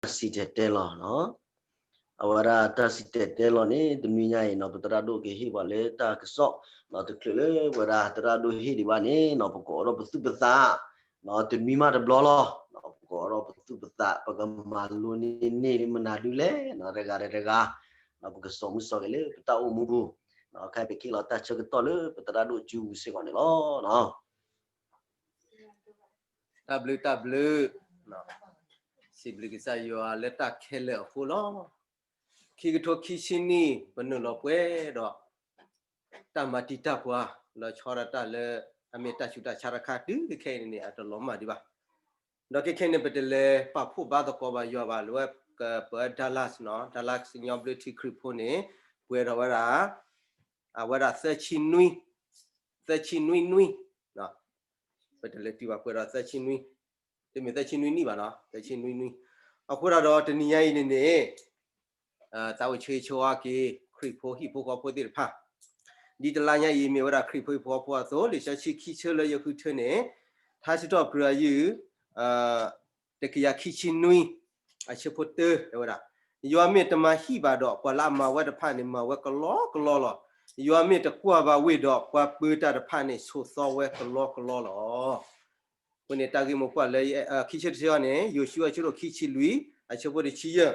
အဝဲဒၣ်တၢ်စံၣ်တဲၤတဲလီၤနီၤ, အဝဲဒၣ်တၢ်စံၣ်တဲၤတဲလီၤန့ၣ် တနွံညါအံၤနီၤ ပသရၣ်ဒိၣ်ကဟ့ၣ်ပှၤလၢတၢ်ကစီၣ်နီၤ တချုးလၢပဝဲဒၣ်သရၣ်ဒိၣ်ဟ့ၣ်ဒံးဘၣ်န့ၣ်နီၤ ပကအိးထီၣ်ပသူၣ်ပသးနီၤ တနွံမးတဘျီလီၤ. ပကအိးထီၣ်ပသူၣ်ပသး ပကမၤလိန့ၢ်န့ၢ်မနုၤဒုလဲၣ်နီၤ တဂၤတဂၤနီၤ ပကစိာ်မုၢ်စိာ်ဂဲၤလၢပတၢ်အိၣ်မူပူၤနီၤ ခဲအံၤပကဟ့ၣ်လီၤတၢ်ဆၢကတီၢ်လၢပသရၣ်ဒိၣ်ကၠူဝံၤစ့ၢ်ကီးန့ၣ်လီၤ. တၢ်ဘျုးတၢ်ဘျုး, စံးဘျုးကစၢ်ယွၤလၢတၢ်ခဲလၢာ်အဃိလီၤ. ခံကထိခံဆံနံၣ် ပနုာ်လီၤပှဲၤဒီး တၢ်မၤတံာ်တာ်ပှၤ လီၤဆီဒၣ်တၢ်လၢအမ့ၢ်တၢ်ဆူးတၢ်ဆါတခါ တုၤခဲအံၤန့ၣ်န့ၣ် အတလီၤမၢ်ဒံးဘၣ်. ဒီးခဲခဲအံၤန့ၣ် ပတလဲၤပာ်ဖှိၣ်ဘါသကိးဘၣ်ယွၤဘၣ် လၢဝဲကပၢ Dallas နီၤ Dallas ကညီဘျၢထံခရံာ်ဖိန့ၣ် ပှဲၤထီၣ်ဝဲဒၣ် အဝဲဒၣ် သၢဆံနွံ, သၢဆံနွံနွံ, ပတလဲၤတုၤဘၣ်ပှဲၤဒီးသၢဆံနွံ, တမ့ၢ်သၢဆံနွံနံၣ်ဘၣ်နီၤ သၢဆံနွံနွံ. အဃိဒၣ်ဒီးတနံၤညါအံၤန့ၣ်န့ၣ် သးအိၣ်ဆၢဂ့ၤဆၢဝါက့ၤ ခရံာ်ဖိဟံၣ်ဖိဃီဖိသ့ၣ်တဖၣ်, ဒ်တလါညါအံၤ မ့ၢ်ဝဲဒၣ်ခရံာ်ဖိဟံၣ်ဖိဃီဖိအသိး လံာ်စီဆှံခံဆၢလၢယဃုထၢန့ၣ် ထါစံးထီၣ်ပတြၢၤအယုၢ် တကယၤခံဆံနွံ အဆၢဖိတၢ တဲဝဲဒၣ်, ယွၤမ့ၢ်တမၤဟံၣ်ဘၣ်ဒီး ပှၤလၢအမၤဝဲတဖၣ်န့ၣ် မၤဝဲကလီကလီလီၤ. ယွၤမ့ၢ်တကွၢ်ဘၣ်ဝ့ၢ်ဒီး ပှၤပၢၤတၢ်တဖၣ်န့ၣ် ဆိးသီဝဲကလီကလီလီၤ. အဃိန့ၣ် တၢ်ဂ့ၢ်မိၢ်ပှၢ်လၢ ခံဆၢတဆၢအံၤန့ၣ် ယိၤၡူအဆၢဒိၣ်ခံဆံလွံၢ် အဆၢဖိတဆံယဲၢ်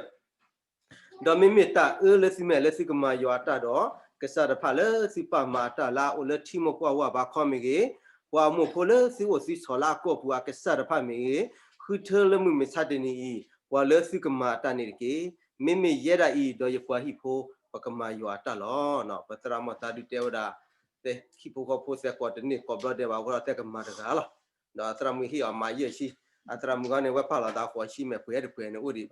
ဒီးမ့မ့ၢ်တၢ်အၢလၢသုမဲာ်လၢသုကမၤယွၤအတၢ်ဒီး ကစၢ်တဖၣ်လၢသုပာ်မၤအတၢ်လၢအအိၣ်လၢထံမိၢ်ပှၢ်ဝၢ်ဘးခီမ့ၢ်ဂ့ၤ, ပှၤအမိၢ်ဖိလၢသုအိၣ်သုဆိးလၢအကီၢ်ပူၤအကစၢ်တဖၣ်မ့ၢ်ဂ့ၤ, ဃုထၢလၢမုၢ်မဆါတနံၤအံၤ ပှၤလၢသုကမၤအတၢ်န့ၣ်တက့ၢ်. မ့မ့ၢ်ယဲဒၣ်အံၤ ဒီးယပှၤဟံၣ်ဖိ ပကမၤယွၤအတၢ်လီၤ. ပသရၣ်မုၣ်သးဒုတဲဝဲဒၣ် ဟံၣ်ဖိဃီဖိသဲးကိးတန့ၢ်ကိးဘျီဒဲးဘၣ် အဃိဒီးသဲကမၤတဂၤလီၤ. ဒီးအသရၣ်မုၣ်ဟ့ၣ်အီၤမၤယဲၢ်ဆံ, အသရၣ်မုၣ်ခီန့ၣ် ဝဲပာ်လီၤသးဃိးဆံ မ့ၢ်ပှဲၤတပှဲၤန့ၣ်အိၣ်ဒံးဘၣ်.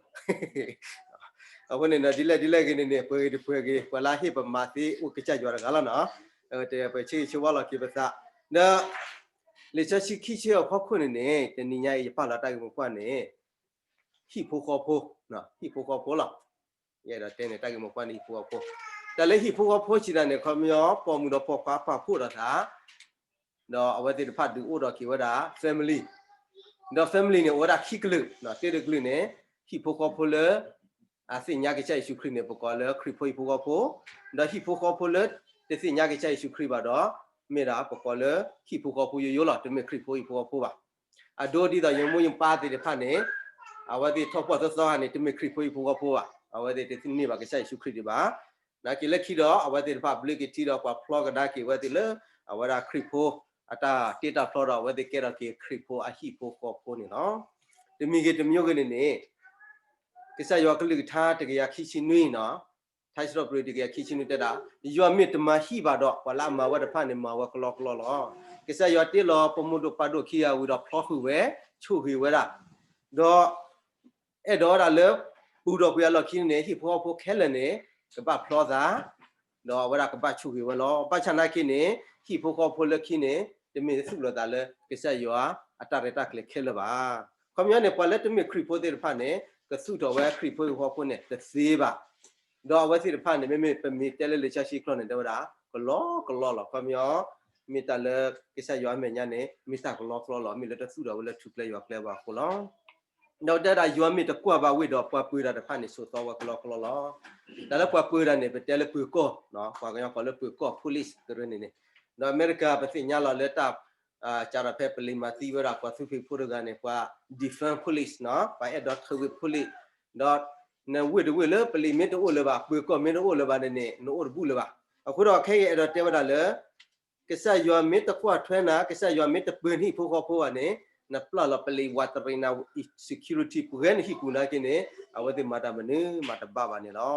အဃိန့ၣ်ဒီး ဒ်လဲၣ်ဒ်လဲၣ်ဂ့ၤန့ၣ်န့ၣ် ပှဲၤဂ့ၤတပှဲၤဂ့ၤ ပှၤလၢဟ့ၣ်ပမၤသ့အိၣ်ကစၢ်ယွၤတဂၤလီၤနီၤ. ပဆၢဂ့ၤဆၢဝါလီၤက့ၤပသး ဒီး လံာ်စီဆှံခံဆၢအဖီခိၣ်န့ၣ်န့ၣ် တနံၤညါအံၤ ယပာ်လီၤတၢ်ဂ့ၢ်မိၢ်ပှၢ်န့ၣ် ဟံၣ်ဖိဃီဖိ, ဟံၣ်ဖိဃီဖိလီၤ. ယအဲၣ်ဒိးတဲန့ၣ် တၢ်ဂ့ၢ်မိၢ်ပှၢ်န့ၣ် ဟံၣ်ဖိဃီဖိ, တၢ်လၢဟံၣ်ဖိဃီဖိစံးတၢ်န့ၣ် ခီပညီ ပိာ်မုၣ်ဒီးပိာ်ခွါပာ်ဖှိၣ်ဒီးသး ဒီးအဝဲသ့ၣ်တဖၣ်ဒုးအိၣ်ဒီးက့ၤဝဲဒၣ် family, ဒီး family န့ၣ် အိၣ်ဝဲဒၣ်ခံကလုာ်, တၢ်တကလုာ်န့ၣ် ဟံၣ်ဖိဃီဖိလၢ အသ့ၣ်ညါကစၢ်ယ့ၣ်ၡူးခရံာ်န့ၣ် ပကိးလၢခရံာ်ဖိဟံၣ်ဖိဃီဖိ, ဒီးဟံၣ်ဖိဃီဖိလၢ တသ့ၣ်ညါကစၢ်ယ့ၣ်ၡူးခရံာ်ဘၣ်ဒီး မ့ၢ်ဒၣ်ပကိးလၢဟံၣ်ဖိဃီဖိယိယိလီၤ, တမ့ၢ်ခရံာ်ဖိဟံၣ်ဖိဃီဖိဘၣ်. အဒိဒ်သိးယမိၢ်ယပၢ်သ့ၣ်တဖၣ်န့ၣ် အဝဲသ့ၣ်ထီၣ်ပှၢ်သီသီဂၤန့ၣ် တမ့ၢ်ခရံာ်ဖိဟံၣ်ဖိဃီဖိဘၣ်, အဝဲသ့ၣ်တသ့ၣ်န့ၢ်ဘၣ်ကစၢ်ယ့ၣ်ၡူးခရံာ်ဒံးဘၣ်. နာ်က့လၢခံဒီး အဝဲသ့ၣ်တဖၣ်ဘျုးက့ၤထံဒီး ပှၤဖျီကဒါက့ၤအဝဲသ့ၣ်လၢ အဝဲဒၣ်ခရံာ်ဖိ အတၢ်တ့တၢ်ဖျီဒီး အဝဲသ့ၣ်ကဲထီၣ်က့ၤခရံာ်ဖိအဟံၣ်ဖိဃီဖိန့ၣ်လီၤ. တမံၤဂ့ၤတမံၤဂ့ၤန့ၣ်န့ၣ် ကစၢ်ယွၤကလုၢ်ကထါတကယၤခံဆံနွံနီၤ, ထါစံးထီၣ်ပတြၢၤတကယၤခံဆံနွံတဲဒၣ်, ယွၤမ့ၢ်တမၤဟံၣ်ဘၣ်ဒီး ပှၤလၢအမၤဝဲတဖၣ်န့ၣ် မၤဝဲကလီကလီလီၤ. ကစၢ်ယွၤတ့လီၤပမိၢ်ဒိၣ်ပၢ်ဒိၣ်ခံဂၤဝံၤဒီးဖျီဃုာ်ဝဲ, ဆိၣ်ဂ့ၤဝဲဒၣ်, ဒီး အဲၣ်ဒိးဝဲဒၣ်လၢ ပူၤဒီးပှၤအလီၢ်ခံန့ၣ် ဟံၣ်ဖိဃီဖိခဲလၢာ်န့ၣ် ကဘၣ်ဖျီသး, ဒီးအဝဲဒၣ်ကဘၣ်ဆိၣ်ဂ့ၤဝဲလီၤ. ဘၣ်ဆၣ်နာ်က့န့ၣ် ဟံၣ်ဖိဃီဖိလၢခံန့ၣ် တမ့ၢ်သူၣ်လီၤသးလၢ ကစၢ်ယွၤအတၢ်ရဲၣ်တၢ်ကျဲၤခဲလၢာ်ဘၣ်. ခီပညီန့ၣ် ပှၤလၢတမ့ၢ်ခရံာ်ဖိသ့ၣ်တဖၣ်န့ၣ် ကသူၣ်ထီၣ်ဝဲခရံာ်ဖိဟံၣ်ဖိဃီဖိန့ၣ် တသ့ဘၣ်. ဒီးအဝဲသ့ၣ်တဖၣ်န့ၣ် မ့မ့ၢ်ပမ့ၢ်တဲလၢလံာ်စီဆှံကျိာ်န့ၣ် တဲဝဲဒၣ် ကလီကလီလီၤ. ခီပညီ မ့ၢ်တၢ်လၢကစၢ်ယွၤအမဲာ်ညါန့ၣ် မ့ၢ်တၢ်ကလီကလီလီၤ. မ့ၢ်လၢတသူၣ်ထီၣ်ဝဲလၢထူၣ်ကျဲယွၤကျဲဘၣ်အဃိလီၤ. ဒီးတဲဒၣ် ယွၤမ့ၢ်တကွၢ်ဘၣ်ဝ့ၢ်ဒီး ပှၤပၢၤတၢ်တဖၣ်န့ၣ် ဆိးသီဝဲကလီကလီလီၤ. တၢ်လၢပှၤပၢၤတၢ်န့ၣ် ပတဲလၢပၢၤကီၢ်, ပှၤကညီကိးလၢပၢၤကီၢ် police တရၢန့ၣ်န့ၣ်, ဒီးအမဲရကၤ ပသ့ၣ်ညါလီၤလၢတၢ် ကးထီၣ်ဖဲပလံၤမၤသံဝဲဒၣ် ပှၤသူဖံးဖိတဂၤန့ၣ် ပှၤ defund police နီၤ, ပှၤအဲၣ်ဒိးထုးဝဲ police, ဒီးနဝ့ၢ်တဝ့ၢ်လၢပလံၤမ့ၢ်တအိၣ်လၢၤဘၣ်, ပၢၤကီၢ်မ့ၢ်တအိၣ်လၢၤဘၣ်န့ၣ်န့ၣ် နအိၣ်တဘူၣ်လၢၤဘၣ်. အဃိဒီးခဲအံၤအဲၣ်ဒိးတဲဝဲဒၣ်လၢ ကစၢ်ယွၤမ့ၢ်တကွၢ်ထွဲနၤ, ကစၢ်ယွၤမ့ၢ်တပၢၤနဟံၣ်ဖိဃီဖိဘၣ်န့ၣ်, နပျၢ်လီၤပလံၤဝးတရံးနၤ security ပှဲၤနဟံၣ်ပူၤနာ်က့န့ၣ် အဝဲသ့ၣ်မၤတၢ်မနုၤမၤတဘၣ်ဘၣ်န့ၣ်လီၤ.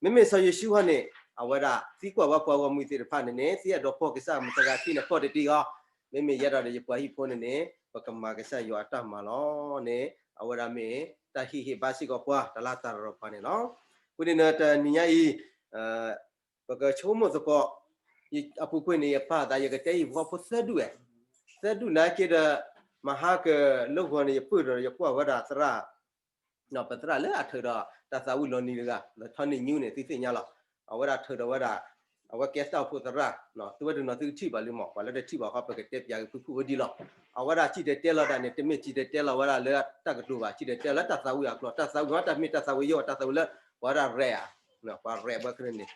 မ့မ့ၢ်စီၤယိၤၡူဟီန့ၣ် အဝဲဒၣ်သံကွၢ်ဝဲပှၤဂီၢ်မုၢ်သ့ၣ်တဖၣ်န့ၣ်န့ၣ် သံအဲၣ်ဒိးဖီၣ်ကစၢ်မတၤဂၤခံန့ၣ် ဖီၣ်တ့ၢ်တ့ၢ်အီၤ, မ့မ့ၢ်ယဲဒၣ်ဒီးယပှၤဟံၣ်ဖိန့ၣ်န့ၣ် ပကမၤကစၢ်ယွၤအတၢ်မၤလီၤန့ၣ် အဝဲဒၣ်မ့ၢ်တၢ်ဟ့ၣ်ဂံၢ်ဟ့ၣ်ဘါစ့ၢ်ကီးပှၤ တၢ်လၢတၢ်ရီရီပှၤန့ၣ်လီၤ. အဃိန့ၣ်ဒီးတနံၤညါအံၤ ပကဆိကမိၣ်သကိး အပူၤကွံာ်န့ၣ် ယပာ်သး ယကတဲဟံၣ်ဖိဃီဖိသၢဒူၣ်ဝဲ, သၢဒူၣ်နာ်က့ဒီး မဟါကလၢဂီၤန့ၣ် ယပၢၢ်ဒီးယကွၢ်ဝဲဒၣ်သရၣ် ပသရၣ်လၢအထုးဒီးတၢ်သးဝံၣ်လီၤနံၤတဂၤ လၢထီနံၣ်ညူန့ၣ် သုသ့ၣ်ညါလီၤ. အဝဲဒၣ်ထုးဒီးဝဲဒၣ် အဝဲကဲတၢ်အိၣ်ဖှိၣ်သရၣ်, သုဝဲတနီၤသုကထံၣ်ဘၣ်လံမး, ပှၤလၢတထံၣ်ဘၣ်ဃီ ပကတဲပၠးက့ၤဖုၣ်ဖုၣ်ဝဲဒ်လီၤ. အဝဲဒၣ်စံၣ်တဲၤတဲလီၤတၢ်န့ၣ် တမ့ၢ်စံၣ်တဲၤတဲလီၤဝဲဒၣ်လၢတၢ်ကတိၤဘၣ်, စံၣ်တဲၤတဲလီၤလၢတၢ်သးဝံၣ်အကျိာ်, တၢ်သးဝံၣ်ဝဲတၢ်မ့ၢ်တၢ်သးဝံၣ်ယိၣ် တၢ်သးဝံၣ်လၢ ပှၤဒၣ်ရဲၣ်ဧါ, ပှၤရဲၣ်ဘၣ်ခဲန့ၣ်န့ၣ်, ဒီ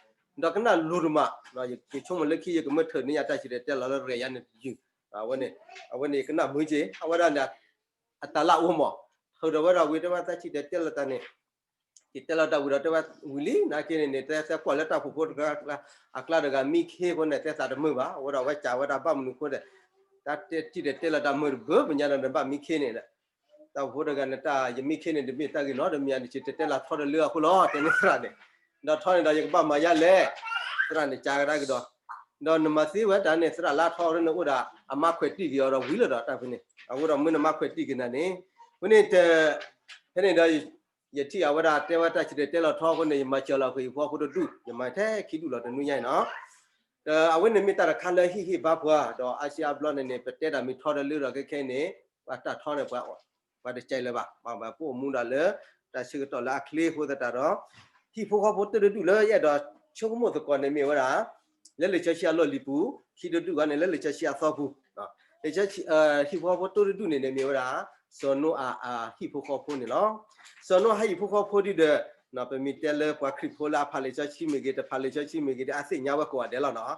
းကနၣ်လိၤတမး, ယဆိကမိၣ်လၢခံ ယကမၢထုးန့ၢ်ယၤတၢ်စံၣ်တဲၤတဲလီၤလၢရဲၣ်ယၤန့ၣ်တယုၢ်, အဝဲန့ၣ် အဝဲန့ၣ်ယကနၣ်မုာ်က့ၤ အဝဲဒၣ်န့ၣ် အတၢ်လၢအိၣ်မး, ဟီဒီးဝဲဒၣ်ဝံၤတဲဝဲသးစံၣ်တဲၤတဲလီၤတၢ်န့ၣ် စံၣ်တဲၤတဲလီၤတၢ်ဝံၤဒီးတဲဝဲဝံၤလံ နာ်က့န့ၣ်န့ၣ် တဲသဲကွၢ်လၢတၢ်ဖှိၣ်ဖိတဂၤအကျါတဂၤ မံခ့အဃိန့ၣ် တဲသးတမုာ်ဘၣ်, အဝဲဒၣ်ဝဲကးဝဲဒၣ်ဘၣ်မနုၤအဃိဒီး တၢ်စံၣ်တဲၤတဲလီၤတၢ်မုာ်တဘၢ ပညါဒီးနဘၣ်မံခ့န့ၣ်ဒီး တၢ်ဖှိၣ်ဖိတဂၤန့ၣ် တၢ်ယမံခ့န့ၣ် တမ့ၢ်တၢ်ဂ့ၤနီတမံၤ နစံၣ်တဲၤတဲလီၤထီတလၢအဃိလီၤ တဲန့ၢ်သရၣ်န့ၣ်, ဒီးထီန့ၣ်ဒီးယကဘၣ်မၤယါလဲၣ်, သရၣ်န့ၣ်ကးကဒါက့ၤဒီး ဒီးနမၤသ့ဝဲတၢ်န့ၣ် သရၣ်လၢထီအီၤန့ၣ်အိၣ်ဒီး အမါခွဲးတံၢ်က့ၤအီၤဒီးဝံၤလီၤဒီးတၢ်ဖဲန့ၣ်, အဃိဒီးမ့ၢ်နမါခွဲးတံၢ်က့ၤနၤန့ၣ်, ဖဲန့ၣ် ဖဲန့ၣ်ဒီး ယထံၣ်အဝဲဒၣ်တဲဝဲတၢ်စံၣ်တဲၤတဲလီၤထီအဃိန့ၣ် ယမၤစၢၤလီၤဃ့ၢ်ဖိအဃိတဒူၣ် ယမၤထဲခံဒူၣ်လီၤတနွံညါအံၤနီၤ, ဒီးအဝဲန့ၣ်မ့ၢ်တၢ်တခါလၢဟံၣ်ဟ့ၣ်ဘါပှၤ ဒီးအါစုအါဘျီန့ၣ်န့ၣ် ပတဲတၢ်မ့ၢ်ထီတလၢဒီးခဲခဲအံၤန့ၣ် ပှၤတၢ်ထီန့ၣ် ပှၤတကဲလၢၤဘၣ်, ပှၤဘၣ်ပအိၣ်မူဒီးလၢ တၢ်ဆၢကတီၢ်လၢအချ့အဃိသတးဒီး ဟံၣ်ဖိဃီဖိတဒူၣ်လၢယအဲၣ်ဒိးဆိကမိၣ်သကိးန့ၣ်မ့ၢ်ဝဲဒၣ် လၢလံာ်စီဆှံအလီၢ်လံၤပူၤ, ခံတဒူၣ်ဂီၢ်န့ၣ် လၢလံာ်စီဆှံအသီပူၤ, ဟံၣ်ဖိဃီဖိတဒူၣ်န့ၣ်န့ၣ်မ့ၢ်ဝဲဒၣ် စီၤနိအၤအဟံၣ်ဖိဃီဖိန့ၣ်လီၤ. စီၤနိအၤဟံၣ်ဖိဃီဖိဒ်ဒီး ပမ့ၢ်တဲလၢပှၤခရံာ်ဖိလၢအဖးလံာ်စီဆှံမ့ၢ်ဂ့ၤ တဖးလံာ်စီဆှံမ့ၢ်ဂ့ၤဒီး အသ့ၣ်ညါဝဲကိးဂၤဒဲးလီၤနီၤ.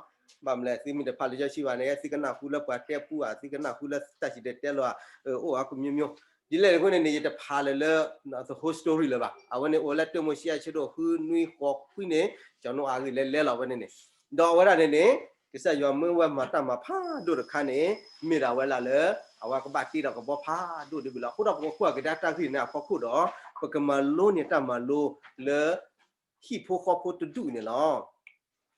ဘၣ်မနုၤလဲၣ် သုမ့ၢ်တဖးလံာ်စီဆှံဘၣ်န့ၣ် သုကနၢ်ဟူလၢပှၤတဲပူဧါ သုကနၢ်ဟူလၢတၢ်စံၣ်တဲၤတဲလီၤဧါ, အိၣ်အါကမျိုးမျိုး, ဒ်လဲၣ်အဃိန့ၣ်န့ၣ် ယတဖးလၢၤလၢ the whole story လၢၤဘၣ်. အဝဲန့ၣ်အိၣ်လၢတၢမိၤၡ့အဆၢဒိၣ်ဃုနွံဃိးခွံန့ၣ် စီၤနိအၤအဂ့ၢ်လဲၤလဲၤလီၤဝဲန့ၣ်န့ၣ်, ဒီးအဝဲဒၣ်န့ၣ်န့ၣ် ကစၢ်ယွၤမၢဝဲမၤတၢ်မၤဖးဒိၣ်တခါန့ၣ် မ့ၢ်ဒၣ်ဝဲလၢ်လၢ အဝဲကဘၣ်တ့ဒီးကဘီဖးဒိၣ်တဘ့ၣ်လီၤ. အဃိဒီးပကကွၢ်ကဒါတၢ်ဂ့ၢ်န့ၣ်အဖီခိၣ်ဒီး ပကမၤလိန့ၢ်တၢ်မၤလိလၢ ဟံၣ်ဖိဃီဖိတဒူၣ်န့ၣ်လီၤ.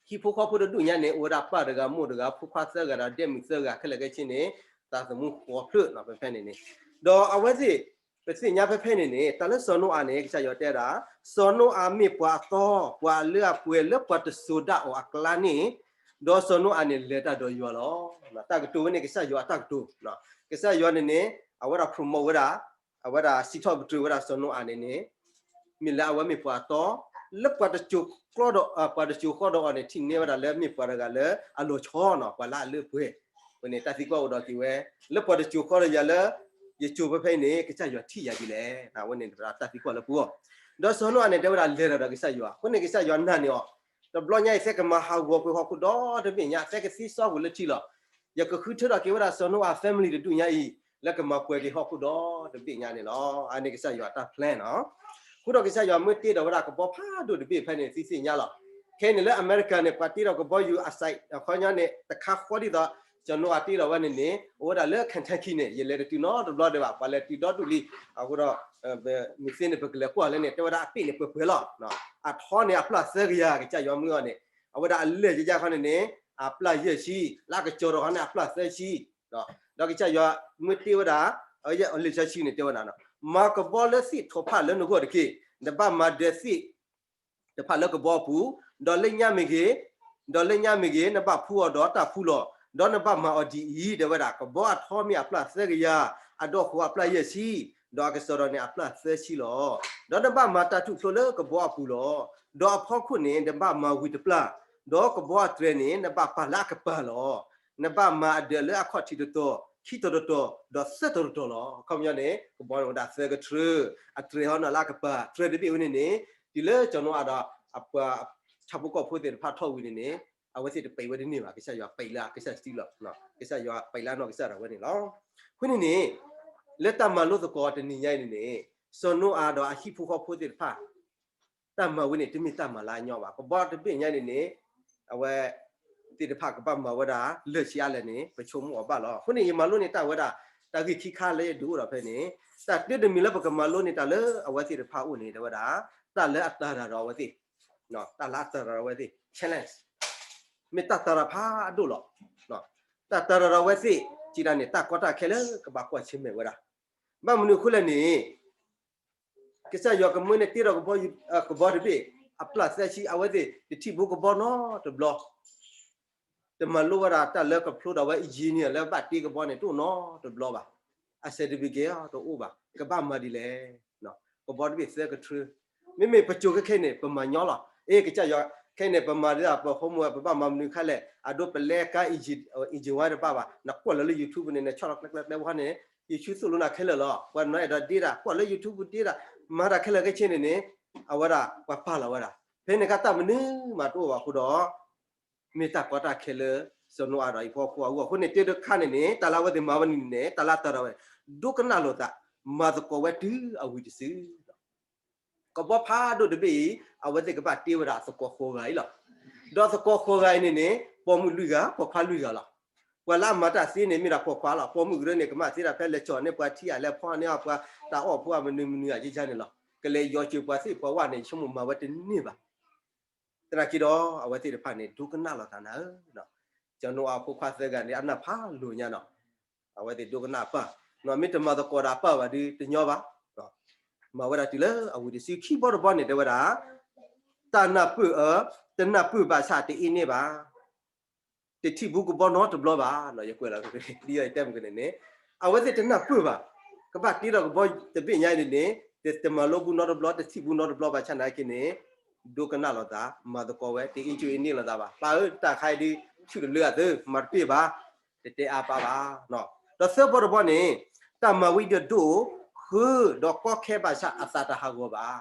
ဟံၣ်ဖိဃီဖိတဒူၣ်ညါန့ၣ် အိၣ်ဝဲဒၣ်ပၢ်တဂၤမိၢ်တဂၤ ဖိခွါသၢဂၤဒီးဒဲမုၣ်သၢဂၤ ခဲလၢာ်ခဲဆ့န့ၣ် သးသမူဃိးဖျၢၣ်နီၤ ဖဲဖဲန့ၣ်န့ၣ်, ဒီးအဝဲသ့ၣ် ပသ့ၣ်ညါဖဲဖဲန့ၣ်န့ၣ် တၢ်လၢစီၤနိအၤန့ၣ် ကစၢ်ယွၤတဲဝဲဒၣ် စီၤနိအၤမ့ၢ်ပှၤအသီ ပှၤအလၢအပှဲၤလၢပှၤတစိၤဒၣ်အီၤအကျါန့ၣ်, ဒီးစီၤနိအၤန့ၣ်လဲၤတၢ်ဒီးယွၤလီၤ. တၢ်ကတိၤဝဲန့ၣ် ကစၢ်ယွၤအတၢ်ကတိၤ, ကစၢ်ယွၤန့ၣ်န့ၣ် အဝဲဒၣ် promote ဝဲဒၣ် အဝဲဒၣ်စံးထီၣ်ပတြၢၤဝဲဒၣ်စီၤနိအၤန့ၣ်န့ၣ် မ့ၢ်လၢအဝဲမ့ၢ်ပှၤအသီ လၢပှၤတစိၤကျီဒီး ပှၤတစိၤဃီဒီးအီၤန့ၣ် ထံၣ်န့ၢ်ဝဲဒၣ်လၢမ့ၢ်ပှၤတဂၤလၢအလီၤဆီနီၤ ပှၤလၢအလၢပှဲၤ, ဝဲန့ၣ်တၢ်သံကွၢ်အိၣ်ဒီးက့ၤဝဲ လၢပှၤတစိၤဃီဒီးယၤလၢ ယစိၤဖဲဖဲအံၤန့ၣ် ကစၢ်ယွၤထံၣ်ယၤဒ်လဲၣ်, အဝဲန့ၣ်တၢ်သံကွၢ်လၢပဂီၢ်, ဒီးစီၤနိအၤန့ၣ် တဲဝဲဒၣ်လဲၤတၢ်ဒီးကစၢ်ယွၤ အဃိန့ၣ် ကစၢ်ယွၤနာ်န့ၢ်အီၤ, တဘျီညါအံၤ သဲကမၤဟးဂီၤကွံာ်ဟီၣ်ခိၣ်ဒီတဘ့ၣ်ညါ သဲကသံစီကွံာ်လၢထံလီၤ. ယကဃုထၢထီၣ်က့ၤဝဲဒၣ်စီၤနိအၤ family တဒူၣ်ညါအံၤ လၢကမၤပှဲၤက့ၤဟီၣ်ခိၣ်ဒီတဘ့ၣ်ညါန့ၣ်လီၤ. အန့ၣ်ကစၢ်ယွၤအတၢ် plan နီၤ. ဃုာ်ဒီးကစၢ်ယွၤမၢတ့ဒီးဝဲဒၣ်ကဘီဖးဒိၣ်တဘ့ၣ်ဖဲန့ၣ် သုသ့ၣ်ညါလီၤ. ခဲအံၤန့ၣ်လၢအမဲရကၤန့ၣ် ပှၤတ့ဒီးကဘီယူၤအစဲး အခီပညီန့ၣ် တခါဃီဒ်သိး စီၤနိအၤတ့ဒီးဝဲန့ၣ်န့ၣ် အိၣ်ဝဲဒၣ်လၢ Kentucky န့ၣ် ယလဲၤတတုၤနီတဘျီဒံးဘၣ် ပှၤလဲၤတုၤဒီဒူၣ်လံ. အဃိဒီး မ့ၢ်သ့န့ၣ် ပကလဲၤကွၢ်လၢန့ၣ် တဲဝဲဒၣ်အပ့ၣ်န့ၣ်ပှဲၤပှဲၤလီၤ. အထီန့ၣ်အပျၢ်သၢကယၤ ကစၢ်ယွၤမၢအီၤန့ၣ် အဝဲဒၣ်အလဲၢ်ယယါခီန့ၣ်န့ၣ် အပျၢ်ယဲၢ်ဆံ, လၢအကစီၤဒီးခီန့ၣ် အပျၢ်သၢဆံ ဒီးကစၢ်ယွၤမၢတ့ဝဲဒၣ် အလံာ်စီဆှံန့ၣ်တဲဝဲဒၣ် မၤကဘီလၢသ့ၣ်ထီၣ်ဖးလၢနဂီၢ်တက့ၢ်. နဘၣ်မၤဒၢးသ့ၣ်တဖၣ်လၢကဘီအပူၤ, ဒီးလၢညါမ့ၢ်ဂ့ၤ, ဒီးလၢညါမ့ၢ်ဂ့ၤ နဘၣ်ဖှူအီၤဒီးတၢ်ဖှူလီၤ. ဒီးနဘၣ်မၤအီၤဒ်အံၤ, တဲဝဲဒၣ် ကဘီအထီမ့ၢ်အပျၢ်သၢကယၤ, အဒီၣ်ဃိအပျၢ်ယဲၢ်ဆံ, ဒီးအကစီၤဒီးန့ၣ်အပျၢ်သၢဆံလီၤ. ဒီးနဘၣ်မၤတၢ်ထူၣ်ဖျိလၢကဘီအပူၤလီၤ. ဒီးအဖီခိၣ်န့ၣ် နဘၣ်မၤဝံၤတပျၢ်, ဒီးကဘီအတြဲၤန့ၣ် နဘၣ်ပာ်လၢအကပၤလီၤ. နဘၣ်မၤအဒၢးလၢအခီၣ်ထံးတတီၤ, ခံတီၤတတီၤ, ဒီးသၢတီၤတတီၤလီၤ. အခီပညီန့ၣ် ကဘီန့ၣ်ဝဲဒၣ်သၢကထြၢ, အတြဲၤဟီန့ၣ်လၢအကပၤ, တြဲၤတဘ့ၣ်ဝဲန့ၣ်န့ၣ် တုၤလၢစီၤနိအၤဒီး အပှၤဆၣ်ဖိကီၢ်ဖိသ့ၣ်တဖၣ်ထီၣ်ဝံၤန့ၣ်န့ၣ် အဝဲသ့ၣ်တပဲာ်ဝဲတန့ၢ်ဘၣ်, ကစၢ်ယွၤပဲာ်လၢအကစၢ်စံလီၤ. ကစၢ်ယွၤပဲာ်လၢအနီၢ်ကစၢ်ဒၣ်ဝဲန့ၣ်လီၤ. အဃိန့ၣ်န့ၣ် လၢတၢ်မၤလိသကိးတနံၤညါအံၤန့ၣ်န့ၣ် စီၤနိအၤဒီးအဟံၣ်ဖိဃီဖိသ့ၣ်တဖၣ် တၢ်မၤဝဲန့ၣ် တမ့ၢ်တၢ်မၤလၢအညီဘၣ်. ကဘီတဘ့ၣ်ညါန့ၣ်န့ၣ် အဝဲသ့ၣ်တဖၣ်ကဘၣ်မၤဝဲဒၣ် လၢာ်ဆံးအါလဲၣ်န့ၣ် ပဆိကမိၣ်အီၤဘၣ်လီၤ. အဃိန့ၣ် ယမၤလိန့ၢ်တၢ်ဝဲဒၣ် တၢ်ဂ့ၢ်ခံခါလၢယဒုးအိၣ်ဒီးဖဲန့ၣ် တၢ်တၢတမံၤလၢပကမၤလိန့ၢ်တၢ်လၢအဝဲသ့ၣ်တဖၣ်အအိၣ်န့ၣ် တဲဝဲဒၣ် တၢ်လၢအတၢ်ရၤဒီးအဝဲသ့ၣ် challenge မ့ၢ်တၢ်တၢ်ရၤဖးဒိၣ်လီၤ. တၢ်တၢ်ရၤဒီးအဝဲသ့ၣ် စံးဒၣ်န့ၣ် တၢ်ကီတၢ်ခဲလၢကဘၣ်ကွၢ်ဆၢၣ်မဲာ်ဝဲဒၣ် ဘၣ်မနုၤအဃိလဲၣ်န့ၣ် ကစၢ်ယွၤကမၢန့ၢ်တ့ဒီးကဘီယူၤ ကဘီတဘ့ၣ် အပျၢ်သၢဆံ အဝဲသ့ၣ်တထံၣ်ဘၣ်ကဘီနီတဘျီ တမၤလိဝဲဒၣ်တၢ်လၢကဖျိဒီးဝဲ engineer လၢဘၣ်တ့ကဘီန့ၣ် တအိၣ်နီတဘျီဘၣ်. အ certificate တအိၣ်ဘၣ်. ကဘၣ်မၤဒ်လဲၣ်. ကဘီတဘ့ၣ်သၢကထြၢ မ့မ့ၢ်ပစိၤခဲခဲအံၤန့ၣ် ပမၤညီလီၤ. အ့ ကစၢ်ယွၤ ခဲအံၤန့ၣ် ပမၤဒ်သိးပ homework ပဘၣ်မၤမနုၤခါလဲၣ်, အဒိပလဲကါ engine ဝါတဘၣ်ဘၣ်, နကွၢ်လီၤလၢ YouTube န့ၣ် နဆီၣ်လီၤကျဲကျဲကျဲဝဲန့ၣ်, YouTube သိၣ်လိနၤခဲလၢာ်လီၤ. ပှၤနီၢ်အဲၣ်ဒိးဒ့တၢ် ကွၢ်လၢ YouTube ဒ့တၢ်, မၤတၢ်ခဲလၢာ်ခဲဆ့န့ၣ်န့ၣ်, အဝဲဒၣ်ပှၤပာ်လီၤဝဲဒၣ်. ဖဲန့ၣ်အခါတၢ်မနုၤမးတအိၣ်ဘၣ်အဃိဒီး မ့ၢ်တၢ်ကီတၢ်ခဲလၢ စီၤနိအၤဒီးအဟံၣ်ဖိဃီဖိအဂီၢ်. အဃိန့ၣ် တၢ်တခါန့ၣ်န့ၣ် တၢ်လၢအဝဲသ့ၣ်မၤဝဲန့ၣ်န့ၣ် တၢ်လၢတၢ်ဒီးဝဲ, ဒိကနၣ်လိာ်သး, မၤသကိးဝဲတုၤအဝံၤတစု ကဘီဖးဒိၣ်တဘ့ၣ်အံၤ အဝဲသ့ၣ်ကဘၣ်တ့ဝဲဒၣ် သကိးဃိးဂၤအံၤလီၤ. ဒီးသကိးဃိးဂၤအံၤန့ၣ်န့ၣ် ပိာ်မုၣ်လွံၢ်ဂၤ ပိာ်ခွါလွံၢ်ဂၤလီၤ. ပှၤလၢအမၤတၢ်သ့န့ၣ် မ့ၢ်ဒၣ်ပိာ်ခွါလီၤ. ပိာ်မုၣ်ကရၢန့ၣ် ကမၤသ့တၢ်ဖဲလဲၤကၠီၣ်န့ၢ်ပှၤထံ အလဲၤဖီန့ၢ်အီၣ်ပှၤ တၢ်အီၣ်ဖိအမနုၤမနုၤအယံၤယါန့ၣ်လီၤ. ကလဲၤယီၤစၢၤပှၤသ့ၣ်ပှၤဝၣ်န့ၣ် ဆိကမိၣ်မၤဝဲတန့ၢ်ဘၣ်. သနာ်က့ဒီး အဝဲသ့ၣ်တဖၣ်န့ၣ် ဒိကနၣ်လိာ်သးနၤဧၢ, စီၤနိအၤအဖိခွါသၢဂၤန့ၣ် အနၢ်ဖးလိာ်ညါနီၤ. အဝဲသ့ၣ်ဒိကနၣ်အပၢ်, မ့ၢ်တမၤသကိးဒီးအပၢ်ဘၣ်ဒီး တညီဘၣ်. မၤဝဲဒၣ်တုၤလၢအဝံၤတစု ခံဘီတဘီန့ၣ် တဲဝဲဒၣ်, တၢ်နၢ်ပၢၢ်အၢ, တနၢ်ပၢၢ်ဘၣ်ဆၣ်တအ့န့ၢ်ဘၣ် တထံၣ်ဘူးကဘီနီတဘျီဘၣ်. ယကွဲးလီၤ ဒ်ယတဲမုၢ်ကန့ၣ်န့ၣ်, အဝဲသ့ၣ်တနၢ်ပၢၢ်ဘၣ်. ကဘၣ်တ့ထီၣ်ကဘီတဘ့ၣ်ညါအံၤန့ၣ်န့ၣ်, တမၤလိဘူးနီတဘျီ တထံၣ်ဘူးနီတဘျီဘၣ်ဆၣ်နာ်က့န့ၣ်, ဒိကနၣ်လိာ်သး မၤသကိးဝဲ တအ့ကၠိအ့န့ၢ်လိာ်သးဘၣ်. ပၢ်ဧၢ တၢ်ခါအံၤဒုး ဆူၣ်တလၢအသၢ မၤတပ့ၢ်ဘၣ်, တတဲအါပၢ်ဘၣ်. ဒီးသၢဘီတဘီန့ၣ်, တၢ်မၤဝံၤဒီးဒိၣ်, ဃၢဒီးကီခဲဘၣ်ဆၣ်အသးတဟးဂီၤဘၣ်.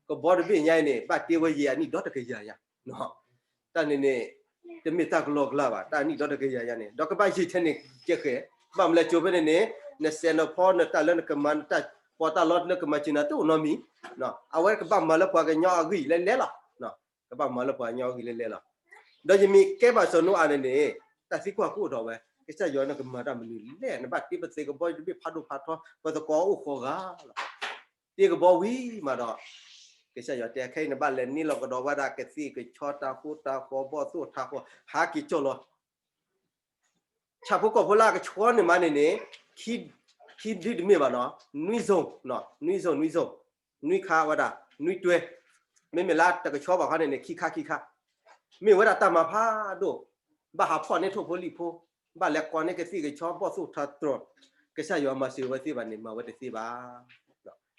ကဘီတဘ့ၣ်ညါအံၤန့ၣ် ဘၣ်တ့ဝဲယံာ်အနံၣ်ဒီတကယၤညါ တၢ်န့ၣ်န့ၣ်, တမ့ၢ်တၢ်ကလီကလီဘၣ်, တၢ်အနံၣ်ဒီတကယၤညါန့ၣ် ဒီးကဘၣ်ယံာ်ထဲန့ၣ်ကဲဃဲ, ဘၣ်မလဲၤကၠိဖဲန့ၣ်န့ၣ်, နစဲးနဖီနတၢ်လၢနကမၤ နတၢ်ပီးတၢ်လီလၢကမၤစၢၤနၤတအိၣ်နီတမံၤ, အဝဲကဘၣ်မၤလၢပှၤကညီအဂံၢ်လဲလဲလီၤ. ကဘၣ်မၤလၢပှၤကညီအဂံၢ်လဲလဲလီၤ. ဒီးယမ့ၢ်ကဲဘၣ်စီၤနိအၤန့ၣ်န့ၣ်, တၢ်သံကွၢ်ကအိၣ်ထီၣ်ဝဲ, ကစၢ်ယွၤနကမၤတၢ်မနုၤလဲၣ်, နဘၣ်တ့ပသ့ကဘီတဘ့ၣ်ဖးဒိၣ်ဖးထီ, ပသကိးအိၣ်ဃိးဂၤလီၤ. တ့ကဘီဝံၤမးဒီး, ကစၢ်ယွၤတဲခဲအံၤ နဘၣ်လဲၤန့ၢ်လီၤကဒီးဝဲဒၣ်ကသ့ၣ်ကဆီ တၢ်ဃိတၢ်ဃီ ဘီၣ်သိၣ်ထးဃီ, ဟးက့ၤကၠီၣ်လီၤ. ဆၣ်ဖိကီၢ်ဖိလၢအကဆှီန့ၢ်မးန့ၣ်န့ၣ်, ခံ, ခံဒုတမ့ၢ်ဘၣ်နီၤ, နွံစိၤ, နွံစိၤ နွံစိၤ, နွံခါဝဲဒၣ်, နွံတွဲ, မ့မ့ၢ်လၢတကဆှီဘၣ်ခီန့ၣ်န့ၣ် ခံခါခံခါ, မ့ၢ်ဝဲဒၣ်တၢ်မၤဖးဒိၣ်, ဘၣ်ဟးဖီၣ်န့ၢ်ထိၣ်ဖိလံၣ်ဖိ, ဘၣ်လဲၤကိးန့ၢ်ကသ့ၣ်ကဆီ ဘီၣ်သိၣ်ထးတြီၤ, ကစၢ်ယွၤမၤစၢၤဝဲသ့ဘၣ်န့ၣ် မၤဝဲတသ့ဘၣ်.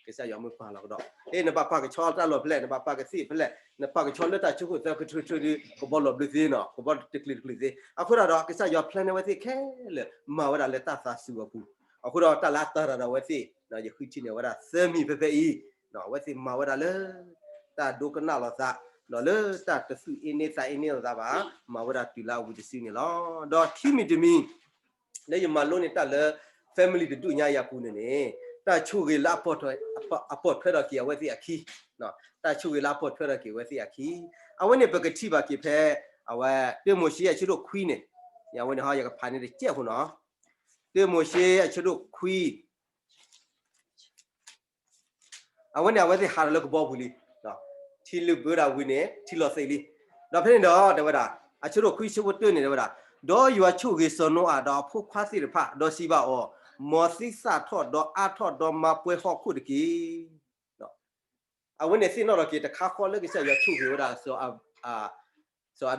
ကစၢ်ယွၤမ့ၢ်ပာ်လီၤကဒီး, အ့ နဘၣ်ပာ်ကဆီတၢ်လီၢ်ဖဲလဲၣ်, နဘၣ်ပာ်ကသ့ၣ်ဖဲလဲၣ်, နပာ်ကဆီလၢတၢ်ဆိခိၣ်သၢကထြၢထြၢဒီး ကဘီလီၤဘျၢသ့နီၤ, ကဘီတကလုာ်တကလုာ်သ့. အဃိဒီး ကစၢ်ယွၤ plan န့ၢ်ဝဲသ့ၣ်ခဲလၢာ် မၤဝဲဒၣ်လၢတၢ်သးစူၤအပူၤ. အဃိဒီးတၢ်လၢအတၢ်ရၤဒီးဝဲသ့ၣ်, ယဃုထံၣ်န့ၢ်ဝဲဒၣ်သၢမံၤဖဲဖဲအံၤ, အဝဲသ့ၣ်မၤဝဲဒၣ်လၢ တၢ်ဒိကနၣ်လိာ်သး, ဒီးလၢတၢ်တသူၣ်အ့န့သးအ့န့လိာ်သးဘၣ်, မၤဝဲဒၣ်တုၤလၢအဝံၤတစုန့ၣ်လီၤ. ဒီးခံမံၤတမံၤ လၢယမၤလိန့ၢ်တၢ်လၢ family တဒူၣ်ညါအံၤအပူၤန့ၣ်န့ၣ်, တၢ်ဆိၣ်ဂ့ၤလၢအပိာ်ထွဲထီၣ်က့ၤအဝဲသ့ၣ်အခံ, တၢ်ဆိၣ်ဂ့ၤလၢအပိာ်ထွဲထီၣ်က့ၤအဝဲသ့ၣ်အခံ, အဝဲန့ၣ်ပကထံၣ်ဘၣ်က့ၤဖဲ အဝဲ တၢမိၤၡ့အဆၢဒိၣ်ခွံန့ၣ်, အဝဲန့ၣ်ဟီ ယကဖးန့ၢ်တစဲးဖိနီၤ, တၢမိၤၡ့အဆၢဒိၣ်ခွံ အဝဲန့ၣ် အဝဲသ့ၣ်ဟးထီၣ်လၢကဘီပူၤလံ, ထံလုၢ်ဘၢဒၣ်ဝံၤန့ၣ် ထံလီၤသံးလံ. ဒီးဖဲန့ၣ်ဒီးတဲဝဲဒၣ်, အဆၢဒိၣ်ခွံဆၢဖိတၢန့ၣ်တဲဝဲဒၣ်, ဒီးယွၤဆိၣ်ဂ့ၤစီၤနိအၤဒီးအဖိခွါသ့ၣ်တဖၣ်, ဒီးစံးဘၣ်အီၤ, မ်သုသၣ်ထီၣ်ဒီးအါထီၣ်ဒီးမၤပှဲၤဟီၣ်ခိၣ်တက့ၢ်. အဝဲန့ၣ်သ့ၣ်နီၣ်ထီၣ်က့ၤတခါဃီလၢကစၢ်ယွၤဆိၣ်ဂ့ၤဝဲဒၣ် စီၤအ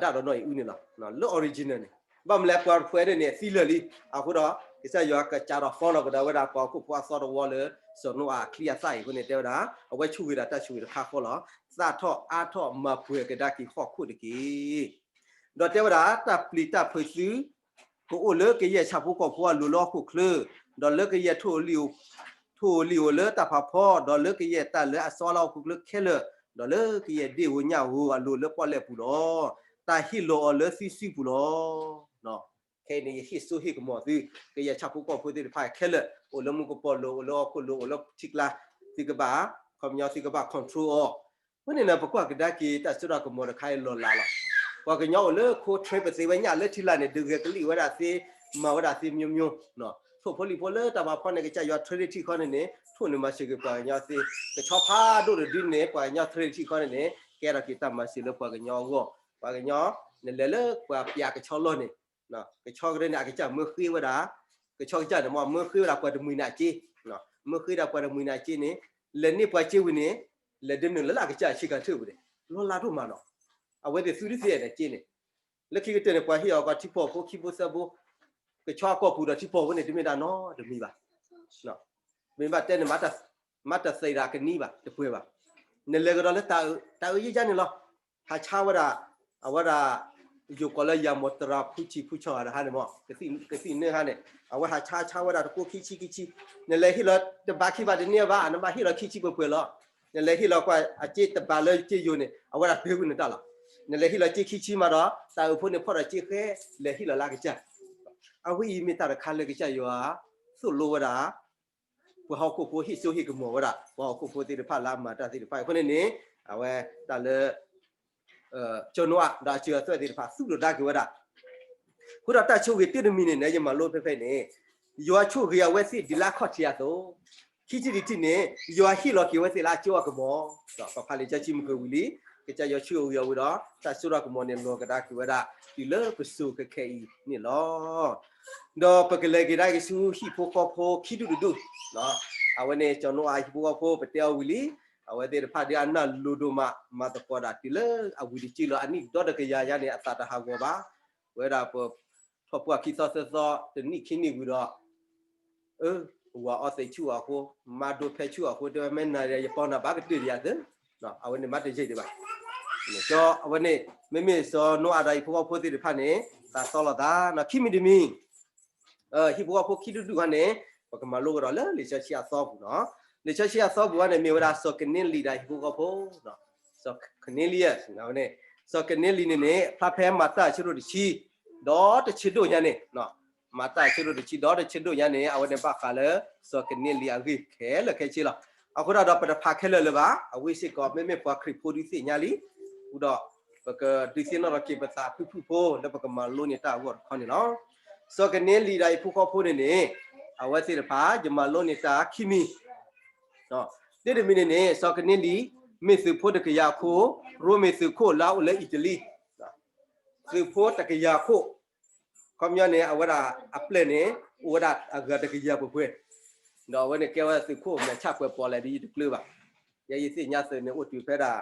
ၤဒၣ်ဒီးနီၢ်အံၤအုန့ၣ်လီၤ, လၢ original န့ၣ်, ဘၣ်မနုၤလဲၣ် ပှၤတဖုန့ၣ်န့ၣ် သံလၢာ်လံ, အဃိဒီး ကစၢ်ယွၤကစးထီၣ် form လီၤကဒီးဝဲဒၣ်ပှၤဟီၣ်ခိၣ်ဖိအသီတဝီလၢ စီၤနိအၤအချံအသၣ်အံၤအဃိန့ၣ် တဲဝဲဒၣ်, အဝဲဆိၣ်ဂ့ၤဒၣ်တၢ်ဆိၣ်ဂ့ၤတခါဃီလီၤ, သၣ်ထီၣ်အါထီၣ်မၤပှဲၤကဒါက့ၤဟီၣ်ခိၣ်တက့ၢ်. ဒီးတဲဝဲဒၣ် တၢ်ပျံၤတၢ်ဖုးသု ကအိၣ်လၢကယဲၢ်ဆၣ်ဖိကီၢ်ဖိအလိၤလၢဟီၣ်ခိၣ်ချၢ, ဒီးလၢကယဲၢ်ထိၣ်ဧိၤလံၤဧိၤလၢတၢ်ဖးဖီ, ဒီးလၢကယဲၢ်တၢ်လၢအစီလၢဟီၣ်ခိၣ်ချၢခဲလၢာ်, ဒီးလၢကယဲၢ်ဒ့ၣ်ဧိၤညၣ်ဧိၤအလိၤလၢပီၣ်လဲၣ်ပူၤလီၤ. တၢ်ဟ့ၣ်လီၤအီၤလၢသုစုပူၤလီၤ. ခဲအံၤန့ၣ် ယဟ့ၣ်စိဟ့ၣ်ကမီၤသု, ကယဲၢ်ဆၣ်ဖိကီၢ်ဖိသ့ၣ်တဖၣ်ခဲလၢာ်, အိၣ်လၢမူကပိာ်လိၤ, အိၣ်လၢဟီၣ်ခိၣ်လိၤ, အိၣ်လၢထံကျါ, သုကဘၣ်, ခီပညီသုကဘၣ် control အီၤ. အဃိန့ၣ် ပကွၢ်ကဒါက့ၤတၢ်စိတၢ်ကမီၤတခါအံၤလီၤလးလီၤ. ပှၤကညီအိၣ်လၢခိ train ပသ့ဝဲညၣ်လၢထံလာ်န့ၣ် ဒုးဂဲၤကလံၣ်ဝဲဒၣ်သ့, မၤဝဲဒၣ်သ့ မျိုးမျိုး, ထိၣ်ဖိလံၤဖိလၢတၢ်ဖးဖီန့ၣ် ကစၢ်ယွၤ train ထံၣ်ခီန့ၣ်န့ၣ် ထိၣ်န့ၣ်မၤစၢၤက့ၤပှၤကညီသ့, ကဆီဖးဒိၣ်တဒုန့ၣ် ပှၤကညီ train ထံၣ်ခီန့ၣ်န့ၣ် ကဲထီၣ်က့ၤတၢ်မၤစၢၤလၢပှၤကညီအဂီၢ်, ပှၤကညီ, နလဲၤလၢပှၤပျးကဆီလီၢ်န့ၣ် ကဆီကရၢန့ၣ် အကစၢ်မၢဃ့ဝဲဒၣ်, ကဆီကစၢ်န့ၣ်မ့ၢ်မၢဃ့ဝဲဒၣ်ပှၤတမှံၤနၤစ့, မၢဃ့ဒၣ်ပှၤတမှံၤနၤစ့န့ၣ်, လဲၤန့ၢ်ပှၤစ့ဝံၤန့ၣ်, လဲၤဒုးနုာ်လၢအကစၢ်ဆ့ကၤထၢၣ်ပူၤန့ၣ်, လီၤလးဒိၣ်မးနီၤ, အဝဲသ့ၣ်သူဒ်သ့ၣ်န့ၣ်စ့န့ၣ်, လၢခံကတၢၢ်န့ၣ် ပှၤဟ့ၣ်အီၤကီးထံဖီၣ်ဖိခံဘိသၢဘိ, ကဆီအကီၢ်ပူၤဒီးထံဖီၣ်ဖိန့ၣ် တမ့ၢ်ဒၣ်နီတမံၤဘၣ် မ့ၢ်ဘၣ်တဲန့ၣ် မၤတသံးဒၣ်ကနံဘၣ် တပှဲၤဘၣ်. နလဲၤကဒီးလၢတၢ်အၢ, တၢ်အၢယဲယါန့ၣ်လီၤ. ဟးဆါဝဲဒၣ် အဝဲဒၣ် ယိၤကိးလၢယၤမိၢ်တရၤဖူဆံးဖူဆီၣ်ဂၤတဟါန့ၣ်မ့ၢ် ကသံၣ်န့ၢ်ဟါန့ၣ် အဝဲဟးဆါဆါဝဲဒၣ်တကိးခံဆံခံဆံ နလဲၤဟ့ၣ်လီၤတဘးခံဘးတန့ၢ်ဘၣ် နဘၣ်ဟ့ၣ်လီၤခံဆံပှဲၤပှဲၤလီၤ. နလဲၤဟ့ၣ်လီၤကွၢ်အစ့တဘးလၢစ့ယိၤန့ၣ် အဝဲဒၣ်ဒၢဝဲနတၢ်လီၤ. နလဲၤဟ့ၣ်လီၤစ့ခံဆံမးဒီး တၢ်အုးဖိန့ၣ်ဖီၣ်ဒီးစ့ဃဲ လဲၤဟ့ၣ်လီၤလၢအကစၢ် အဝဲအံၤမ့ၢ်တၢ်တခါလၢကစၢ်ယွၤ သိၣ်လိဝဲဒၣ် ပှၤဟီၣ်ခိၣ်ဖိဟ့ၣ်စိဟ့ၣ်ကမီၤဝဲဒၣ် ပှၤဟီၣ်ခိၣ်ဖိသ့ၣ်တဖၣ်လၢအမၤတၢ်သ့ၣ်တဖၣ်အဃိန့ၣ်န့ၣ် အဝဲတၢ်လၢ ကၠီၤနိအၤ ဒီးအစၢၤအသွဲၣ်သ့ၣ်တဖၣ် သူၣ်ဒိၣ်ဒါက့ၤဝဲဒၣ် အဃိဒီးတၢ်ဆိၣ်ဂ့ၤတၢ်တမံၤန့ၣ် ယမၤလိဖဲဖဲန့ၣ် ယွၤဆိၣ်ဂ့ၤအဝဲသ့ၣ်ဒ်လၢအခီၣ်ထံးအသိး ခံထံၣ်တထံၣ်န့ၣ် ယွၤဟ့ၣ်လီၤက့ၤဝဲသ့ၣ်လၢအစိအကမီၤ ပဖးလံာ်စီဆှံမုၢ်ကဝံၤလံ ကစၢ်ယွၤဆိၣ်ဂ့ၤအဝံၤဒီး တၢ်စိတၢ်ကမီၤန့ၣ် လီၤကဒါက့ၤဝဲဒၣ် တုၤလၢပစိၤခဲခဲအံၤန့ၣ်လီၤ. ဒီးပကလဲၤက့ၤဒၣ်က့ၤဆူဟံၣ်ဖိဃီဖိခံဒူၣ်တဒူၣ် အဝဲန့ၣ် ကၠီၤနိအၤဟံၣ်ဖိဃီဖိ ပတဲအီၤဝံၤလံ အဝဲသ့ၣ်တဖၣ်ဒ်အနၢ်လိၤဒိၣ်မး မၤသကိးဒၣ်တုၤလၢအဝံၤတက့ၢ်လီၤ အနံၣ်ဒီတကယၤညါန့ၣ် အသးတဟးဂီၤဘၣ် ဝဲဒၣ်ပ ထီၣ်ပှၢ်ခံသီသၢသီ တနံၣ်ခံနံၣ်ဝံၤဒီး အၢ ဝၤအီသံးဆူၣ်အဃိ မါဒိဖဲဆူၣ်အဃိ တဲဝဲမ့ၢ်နၤ ယပီၢ်နၤဘၣ်ကတၢၢ်ဒံးယၤသၢ အဝဲန့ၣ်မ့ၢ်တယံာ်ဒံးဘၣ် အဝဲန့ၣ် မ့မ့ၢ်စီၤနိအၤဒီးဟံၣ်ဖိဃီဖိသ့ၣ်တဖၣ်န့ၣ် သးသီလိာ်သး ခံမံၤတမံၤ ဟံၣ်ဖိဃီဖိခံဒူၣ်ဒူၣ်ခါန့ၣ် ပကမၤလိကဒီးလၢလံာ်စီဆှံအသီပူၤနီၤ လံာ်စီဆှံအသီပူၤခါန့ၣ် မ့ၢ်ဝဲဒၣ်စီၤကန့လံဒီးဟံၣ်ဖိဃီဖိ စီၤကန့လံ စီၤကန့လံန့ၣ်န့ၣ် ဖျါဖဲမၤတၢ်အဆၢဒိၣ်တဆံ ဒီးတဆၢဒိၣ်ညါန့ၣ် မၤတၢ်အဆၢဒိၣ်တဆံဒီးတဆၢဒိၣ်ညါန့ၣ် အဝဲန့ၣ်ဘၣ်ဃးလၢ စီၤကန့လံအဂ့ၢ်ခဲလၢာ်ခဲဆ့လီၤ. အဃိဒၣ်ဒီးပတဖးခဲလၢာ်လၢၤဘၣ် အဝဲစ့ၢ်ကီး မ့မ့ၢ်ပှၤခရံာ်ဖိဒုးသ့ၣ်ညါလံ အဃိဒီး ပကဒုးသ့ၣ်နီၣ်ထီၣ်က့ၤပသးဖုၣ်ဖုၣ်ဖိ လၢပကမၤလိန့ၢ်တၢ်အဂီၢ်တခီန့ၣ်လီၤ. စီၤကန့လံဒီးဟံၣ်ဖိဃီဖိန့ၣ်န့ၣ် အဝဲသ့ၣ်တဖၣ် ယမၤလိန့ၢ်တၢ်ခံမံၤ တၢ်တမံၤန့ၣ်န့ၣ် စီၤကန့လံ မ့ၢ်သုးဖိတကယၤအခိၣ် ရိမ့ၤသုးခိၣ်လၢအအိၣ်လၢအံၣ်တလံ သုးဖိတကယၤအခိၣ် ခီပညီန့ၣ် အဝဲဒၣ်အပျဲၢ်န့ၣ် အိၣ်ဝဲဒၣ်အဂၤတကယၤပှဲၤပှဲၤ ဒီးအဝဲန့ၣ်ကဲဝဲသုးခိၣ်မဲာ်ဆှးပှဲၤပီၤလဲၣ် ဒ်ယတကျၢၤဘၣ်. ယဲယသ့ၣ်ညါသုးန့ၣ်အိၣ်တုၤဖဲဒၣ်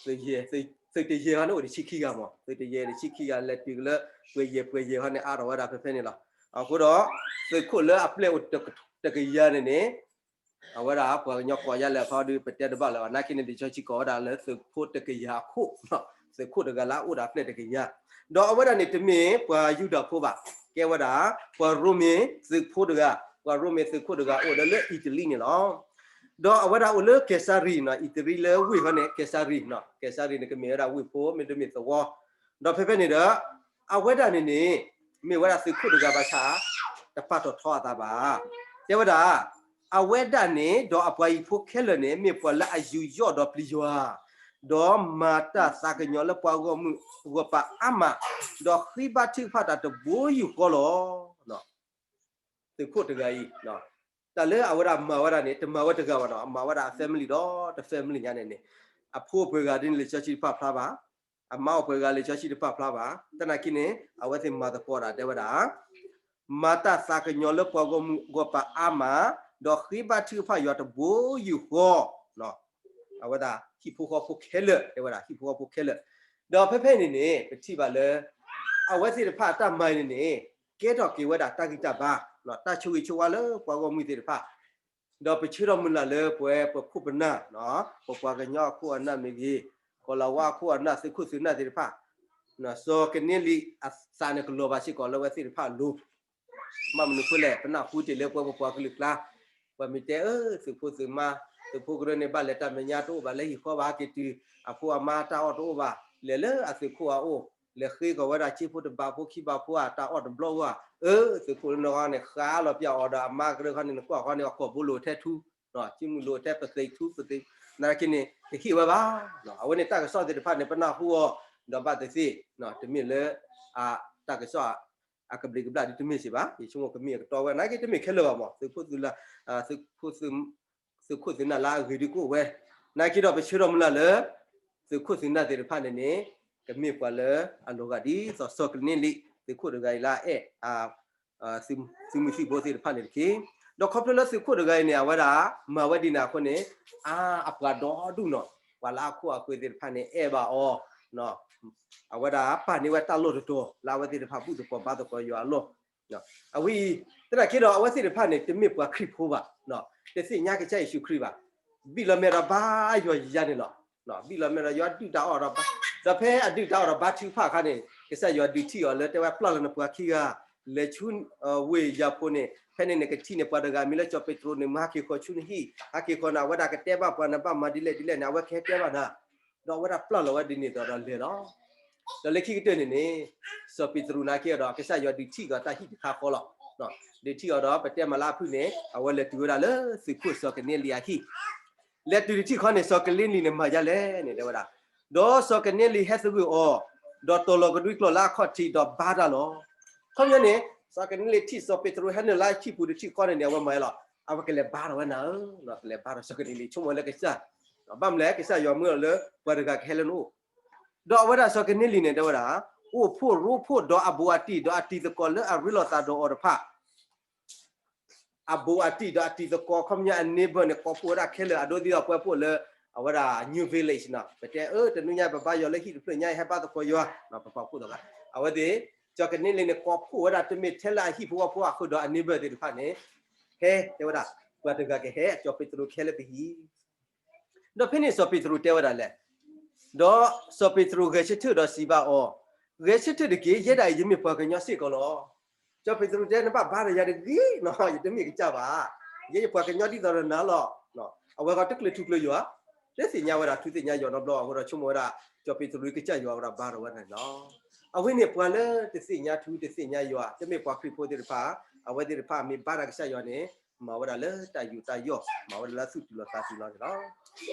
သုးယဲၢ် သုးတယဲၢ်ဟီန့ၣ်အိၣ်တဆံခံဂၤမး သုးတယဲၢ်တဆံခံဂၤ လဲၤတုၤကလၢ ပှဲၤယဲၢ်ပှဲၤယဲၢ်ဟီန့ၣ် အါထီၣ်ဝဲဒၣ်ဖဲဖဲန့ၣ်လီၤ. အဃိဒီး သုးခိၣ်လၢအပျဲၢ်အိၣ်တကယၤန့ၣ်န့ၣ် အဝဲဒၣ်ပှၤကညီကိးယါလဲၣ်ဖီဒုး ပတဲတဘၣ်လၢၤဘၣ် နာ်က့န့ၣ် လံာ်စီဆှံကိးဝဲဒၣ်လၢသုးဖိတကယၤအခိၣ် သုးခိၣ်တဂၤလၢအအိၣ်ဒီးအပျဲၢ်တကယၤ ဒီးအဝဲဒၣ်န့ၣ်တမ့ၢ်ပှၤယူဒၤဖိဘၣ် ကဲဝဲဒၣ် ပှၤရိမ့ၤသုးဖိတဂၤ ပှၤရိမ့ၤသုးခိၣ်တဂၤအိၣ်ဒီးလၢအံၣ်တလံန့ၣ်လီၤ. ဒီးအဝဲဒၣ်အိၣ်လၢကဲစၤရံ အံၣ်တလံလၢဝ့ၢ်ဟီန့ၣ် ကဲစၤရံ ကဲစၤရံန့ၣ်ကမ့ၢ်ဝဲဒၣ်ဝ့ၢ်ဖိ မ့တမ့ၢ်သဝီ ဒီးဖဲဖဲန့ၣ်ဒီး အဝဲဒၣ်န့ၣ်န့ၣ် မ့ၢ်ဝဲဒၣ်သုးခိၣ်တဂၤဘၣ်ဆၣ် တပာ်ထီၣ်ထီအသးဘၣ်. တဲဝဲဒၣ် အဝဲဒၣ်န့ၣ် ဒီးအပှၤဟံၣ်ဖိခဲလၢာ်န့ၣ် မ့ၢ်ပှၤလၢအယူးယီၣ်ဒီးပျံၤယွၤ ဒီးမၤတၢ်သးကညီၤလၢပှၤဂီၢ်မုၢ်အဂီၢ်ပာ်အါမး, ဒီးဃ့ဘါထုကဖၣ်တၢ်တဘိယူၢ်ဃီလီၤ. သုးခိၣ်တဂၤအံၤ တၢ်လၢအဝဲဒၣ်မၤဝဲဒၣ်န့ၣ် တမၤဝဲတဂၤဘၣ်နီၤ, အမၤဝဲဒၣ်အ family ဒီးတ family ညါန့ၣ်န့ၣ်, အဖိပှဲၤဂၤဒ်န့ၣ် လံာ်စီဆှံတပာ်ဖျါဘၣ်, အမါအိၣ်ပှဲၤဂၤ လံာ်စီဆှံတပာ်ဖျါဘၣ်, သနာ်က့န့ၣ် အဝဲသ့ၣ်မၤသကိးတၢ်တဲဝဲဒၣ် မၤတၢ်သးကညီၤလၢပှၤဂီၢ်မုၢ်အဂီၢ်ပာ်အါမး, ဒီးဃ့ဘါထုကဖၣ်ယွၤတဘိယူၢ်ဃီ, အဝဲဒၣ်ဟံၣ်ဖိဃီဖိခဲလၢာ်, တဲဝဲဒၣ်ဟံၣ်ဖိဃီဖိခဲလၢာ်, ဒီးဖဲဖဲန့ၣ်န့ၣ် ပထံၣ်ဘၣ်လၢ အဝဲသ့ၣ်တဖၣ်အတၢ်မၤအံၤန့ၣ်န့ၣ် ကဲထီၣ်က့ၤဝဲဒၣ်တၢ်ဂံၢ်တၢ်ဘါ, တၢ်ဆိၣ်ဂ့ၤဆိၣ်ဝါလၢပှၤဂီၢ်မုၢ်သ့ၣ်တဖၣ် ဒီးပဆၢထီၣ်မုၢ်လၢ်လၢပှဲၤ ပခိၣ်ပနၢ်, ပပှၤကညီအခိၣ်အနၢ်မ့ၢ်ဂ့ၤ, ကီၢ်လၤဝါအခိၣ်အနၢ် သုးခိၣ်သုးနၢ်သ့ၣ်တဖၣ်, စီၤကနံလံအသးန့ၣ်ကလီၤဘၣ်စ့ၢ်ကီးလၢအဝဲသ့ၣ်တဖၣ်အလိၤ, မ့ၢ်မနုၤအဃိလဲၣ်, ပနၢ်ဟူတ့ၢ်လၢပှဲၤပပှၤကလုာ်ကျါ, ပှၤမ့ၢ်တဲအၢ သုးဖိသုးမါ, သုးဖိကရၢန့ၣ် ဘၣ်လဲၤတၢ်မဲာ်ညါတအိၣ်ဘၣ်, လဲၤဟံၣ်ဃီဘၣ်ဟဲက့ၤတုၤ, အဖိအမါတၢ်အီၣ်တအိၣ်ဘၣ်, လဲၤလၢအသုးခိၣ်အအိၣ်, လဲၤဃ့ကီးဝဲဒၣ်စ့ဖိတဘးဖိခံဘးဖိဧါ, တၢ်အီၣ်တဘျီဧါ, အၢ သုးခိၣ်လၢနဂီၢ်န့ၣ် ဃါလီၤပျၢ်အီၤဒီးအမါကရၢခီန့ၣ် နကွၢ်ဃီန့ၣ် အကိာ်ဘိလိာ်ထဲထူ, စံမုၢ်လိာ်ထဲပသ့းထူ, သနာ်က့န့ၣ် တဟ့ၣ်ဝဲဘၣ်. အဝဲန့ၣ်တၢ်ကစီၣ်သ့ၣ်တဖၣ်န့ၣ် ပနၢ်ဟူအီၤ, ဒီးဘၣ်သ့ၣ်သ့ၣ်, တမ့ၢ်လၢ တၢ်ကစီၣ် အကဘျံးကဘျၣ်ဒ်တမ့ၢ်စ့ၢ်ဘၣ်, ယဆိကမိၣ်ကမ့ၢ်အကတီဝဲ, နာ်က့တမ့ၢ်ခဲလၢာ်ဘၣ်မး, သုးခိၣ်သုးနၢ်လၢအဂ့ၤဒ်ကအိၣ်ဝဲ, နာ်က့ဒီးပဆၢထီၣ်မုၢ်လၢ်လၢ သုးခိၣ်သုးနၢ်သ့ၣ်တဖၣ်န့ၣ်န့ၣ် ကမ့ၢ်ပှၤလၢအလီၤဂာ်ဒ်သိးစီၤကနံလံ, သုးခိၣ်တဂၤအံၤလၢအအဲၣ် သုးမုၢ်သံၣ်ဘိသ့ၣ်တဖၣ်န့ၣ်တက့ၢ်. ဒီးခီဖျိလၢသုးခိၣ်တဂၤအံၤန့ၣ် အဝဲဒၣ်မၤဝဲဒ်န့ၣ်အဃိန့ၣ် အါ အပှၤဒီဒူၣ်နီၤ, ပှၤလၢအခိၣ်အဃၢၤသ့ၣ်တဖၣ်န့ၣ် အဲၣ်ဘၣ်အီၤ, အဝဲဒၣ်ပာ်န့ၢ်ဝဲတၢ်လီၢ်တတီၤ လၢအဝဲသ့ၣ်တဖၣ်ဘူၣ်သကိးဘါသကိးယွၤအလီၢ်, အဝဲအံၤ သနာ်က့ဒီးအဝဲသ့ၣ်တဖၣ်န့ၣ် တမ့ၢ်ပှၤခရံာ်ဖိဘၣ်, တသ့ၣ်ညါကစၢ်ယ့ၣ်ၡူးခရံာ်ဘၣ်, ဘံၣ်လီၤမဲာ်ဒီးဘါယွၤယၤန့ၣ်လီၤ, ဘံၣ်လီၤမဲာ်ဒီးယွၤဒုၣ်တၢ်အီၣ်ဒီးဘါ ဒီးဖဲအဒုၣ်တၢ်အီၣ်ဒီးဘါထုကဖၣ်အခါန့ၣ် ကစၢ်ယွၤဒုးထံၣ်အီၤလၢတဲဝဲပျၢ်လီၤနပှၤခံဂၤ လဲၤဆူဝ့ၢ်ယၤဖိန့ၣ် ဖဲန့ၣ်နကထံၣ်န့ၢ်ပှၤတဂၤမံၤလၢစီၤပ့းတရူးန့ၣ် မ့ၢ်ဟးက့ၤဃီၤဆူနဟံၣ် ဟးက့ၤဃီၤန့ၣ် အဝဲဒၣ်ကတဲဘၣ်ပှၤနဘၣ်မၤဒ်လဲၣ်ဒ်လဲၣ်န့ၣ် အဝဲကဟဲတဲဘၣ်နၤ ဒီးအဝဲဒၣ်ပျၢ်လီၤဝဲဒ်န့ၣ်ဒီးဒီးလဲၤလီၤ. ဒီးလၢခံကတၢၢ်န့ၣ်န့ၣ် စီၤပ့းတရူးနာ်က့ဒီး ကစၢ်ယွၤဒုးထံၣ်အီၤတၢ်ဟံၣ်တခါဃီလီၤ. ဒုးထံၣ်အီၤဒီးပတဲမၤလၢအဖုၣ်န့ၣ် အဝဲလဲၤတုၤဝဲဒၣ်လၢသုးခိၣ်စီၤကနဲလံအဟံၣ် လဲၤတုၤတထံၣ်ခီန့ၣ် စီၤကနဲလံန့ၣ်မၤဒ်လဲၣ်န့ၣ် တဲဝဲဒၣ်, ဒီးစီၤကနဲလံဟဲသဂၢၢ်အီၤ, ဒီးတီၤလီၤကဒွံကျီၢ်လၢအခီၣ်ထံးဒီးဘါတၢ်လီၤ. ခီပညီန့ၣ် စီၤကနဲလံထံၣ်စီၤပ့းတရူးဟဲနုာ်လၢဟံၣ်ပူၤတထံၣ်ခီန့ၣ်န့ၣ် အဝဲမၤလီၤ, အဝဲကလဲၤဘါထီၣ်ဝဲနၤဧၢ, ကလဲၤဘါထီၣ်စီၤကနဲလံ ဆိကမိၣ်လၢကစၢ်, ဘၣ်မနုၤလဲၣ် ကစၢ်ယွၤမၢလီၤလၢပှၤတဂၤကဟဲလၢနအိၣ် ဒီးအဝဲဒၣ်စီၤကနဲလံန့ၣ် တဲဝဲဒၣ်, အိၣ်ဖှိၣ်ရိဖှိၣ်ဒီးအဘူးအတံၢ် ဒီးအတံၤသကိးလၢအရ့လိာ်သးဒီးအီၤတဖၣ် အဘူးအတံၢ်ဒီးအတံၤသကိး ခီပညီအ neighbor န့ၣ် ကိးဖှိၣ်ဝဲဒၣ်ခဲလၢာ် အဒိဒ်သိးပဝဲပအိၣ်လၢ အဝဲဒၣ် New Village နီၤ ပတဲအၢ တနွံညါပဘါယွၤလၢဟံၣ်တဖျၢၣ်ညါ ဟဲဘါသကိးယွၤ ပကိးဖှိၣ်သကိး အဝဲသ့ၣ် စီၤကနဲလံန့ၣ် ကိးဖှိၣ်ဝဲဒၣ်တမ့ၢ်ထဲလၢအဟံၣ်ဖိဃီဖိအဃုာ်ဒီးအ neighbor သ့ၣ်တဖၣ်န့ၣ် ဟဲတဲဝဲဒၣ် ပှၤတဂၤကဟဲ စီၤပ့းတရူးကဟဲလၢပဟံၣ် ဒီးဖဲန့ၣ်စီၤပ့းတရူးတဲဝဲဒၣ်လဲၣ်, ဒီးစီၤပ့းတရူးဂဲၤဆၢထၢၣ်ဒီးစံးဘၣ်အီၤ, ဂဲၤဆၢထၢၣ်တက့ၢ်, ယဲဒၣ်အံၤယမ့ၢ်ပှၤကညီစ့ၢ်ကီးလီၤ. စီၤပ့းတရူးတဲ နဘၣ်ဘါဒီးယၤတဂ့ၤနီၤ, ယတမ့ၢ်ကစၢ်ဘၣ်, ယဲယပှၤကညီဒ်သိးဒီးနၤလီၤ. အဝဲဃီတကျၢၤထူကျၢၤယွၤ, တသ့ၣ်ညါဝဲဒၣ် ထူသ့ၣ်ညါယွၤနီတဘျီအဃိဒီး ဆိကမိၣ်ဝဲဒၣ် စီၤပ့းတရူးကစၢ်ယွၤဝဲဒၣ်ဘါထီၣ်ဝဲဒၣ်န့ၣ်လီၤ. အဝဲန့ၣ်ပှၤလၢတသ့ၣ်ညါထူတသ့ၣ်ညါယွၤ တမ့ၢ်ပှၤခရံာ်ဖိသ့ၣ်တဖၣ်, အဝဲသ့ၣ်တဖၣ်မ့ၢ်ဘါတၢ်ကစၢ်ယွၤန့ၣ် မၤဝဲဒၣ်လၢတၢ်ယူးတၢ်ယီၣ် မၤဝဲဒၣ်လၢသူၣ်တုၤလီၤသးတုၤလီၤန့ၣ်လ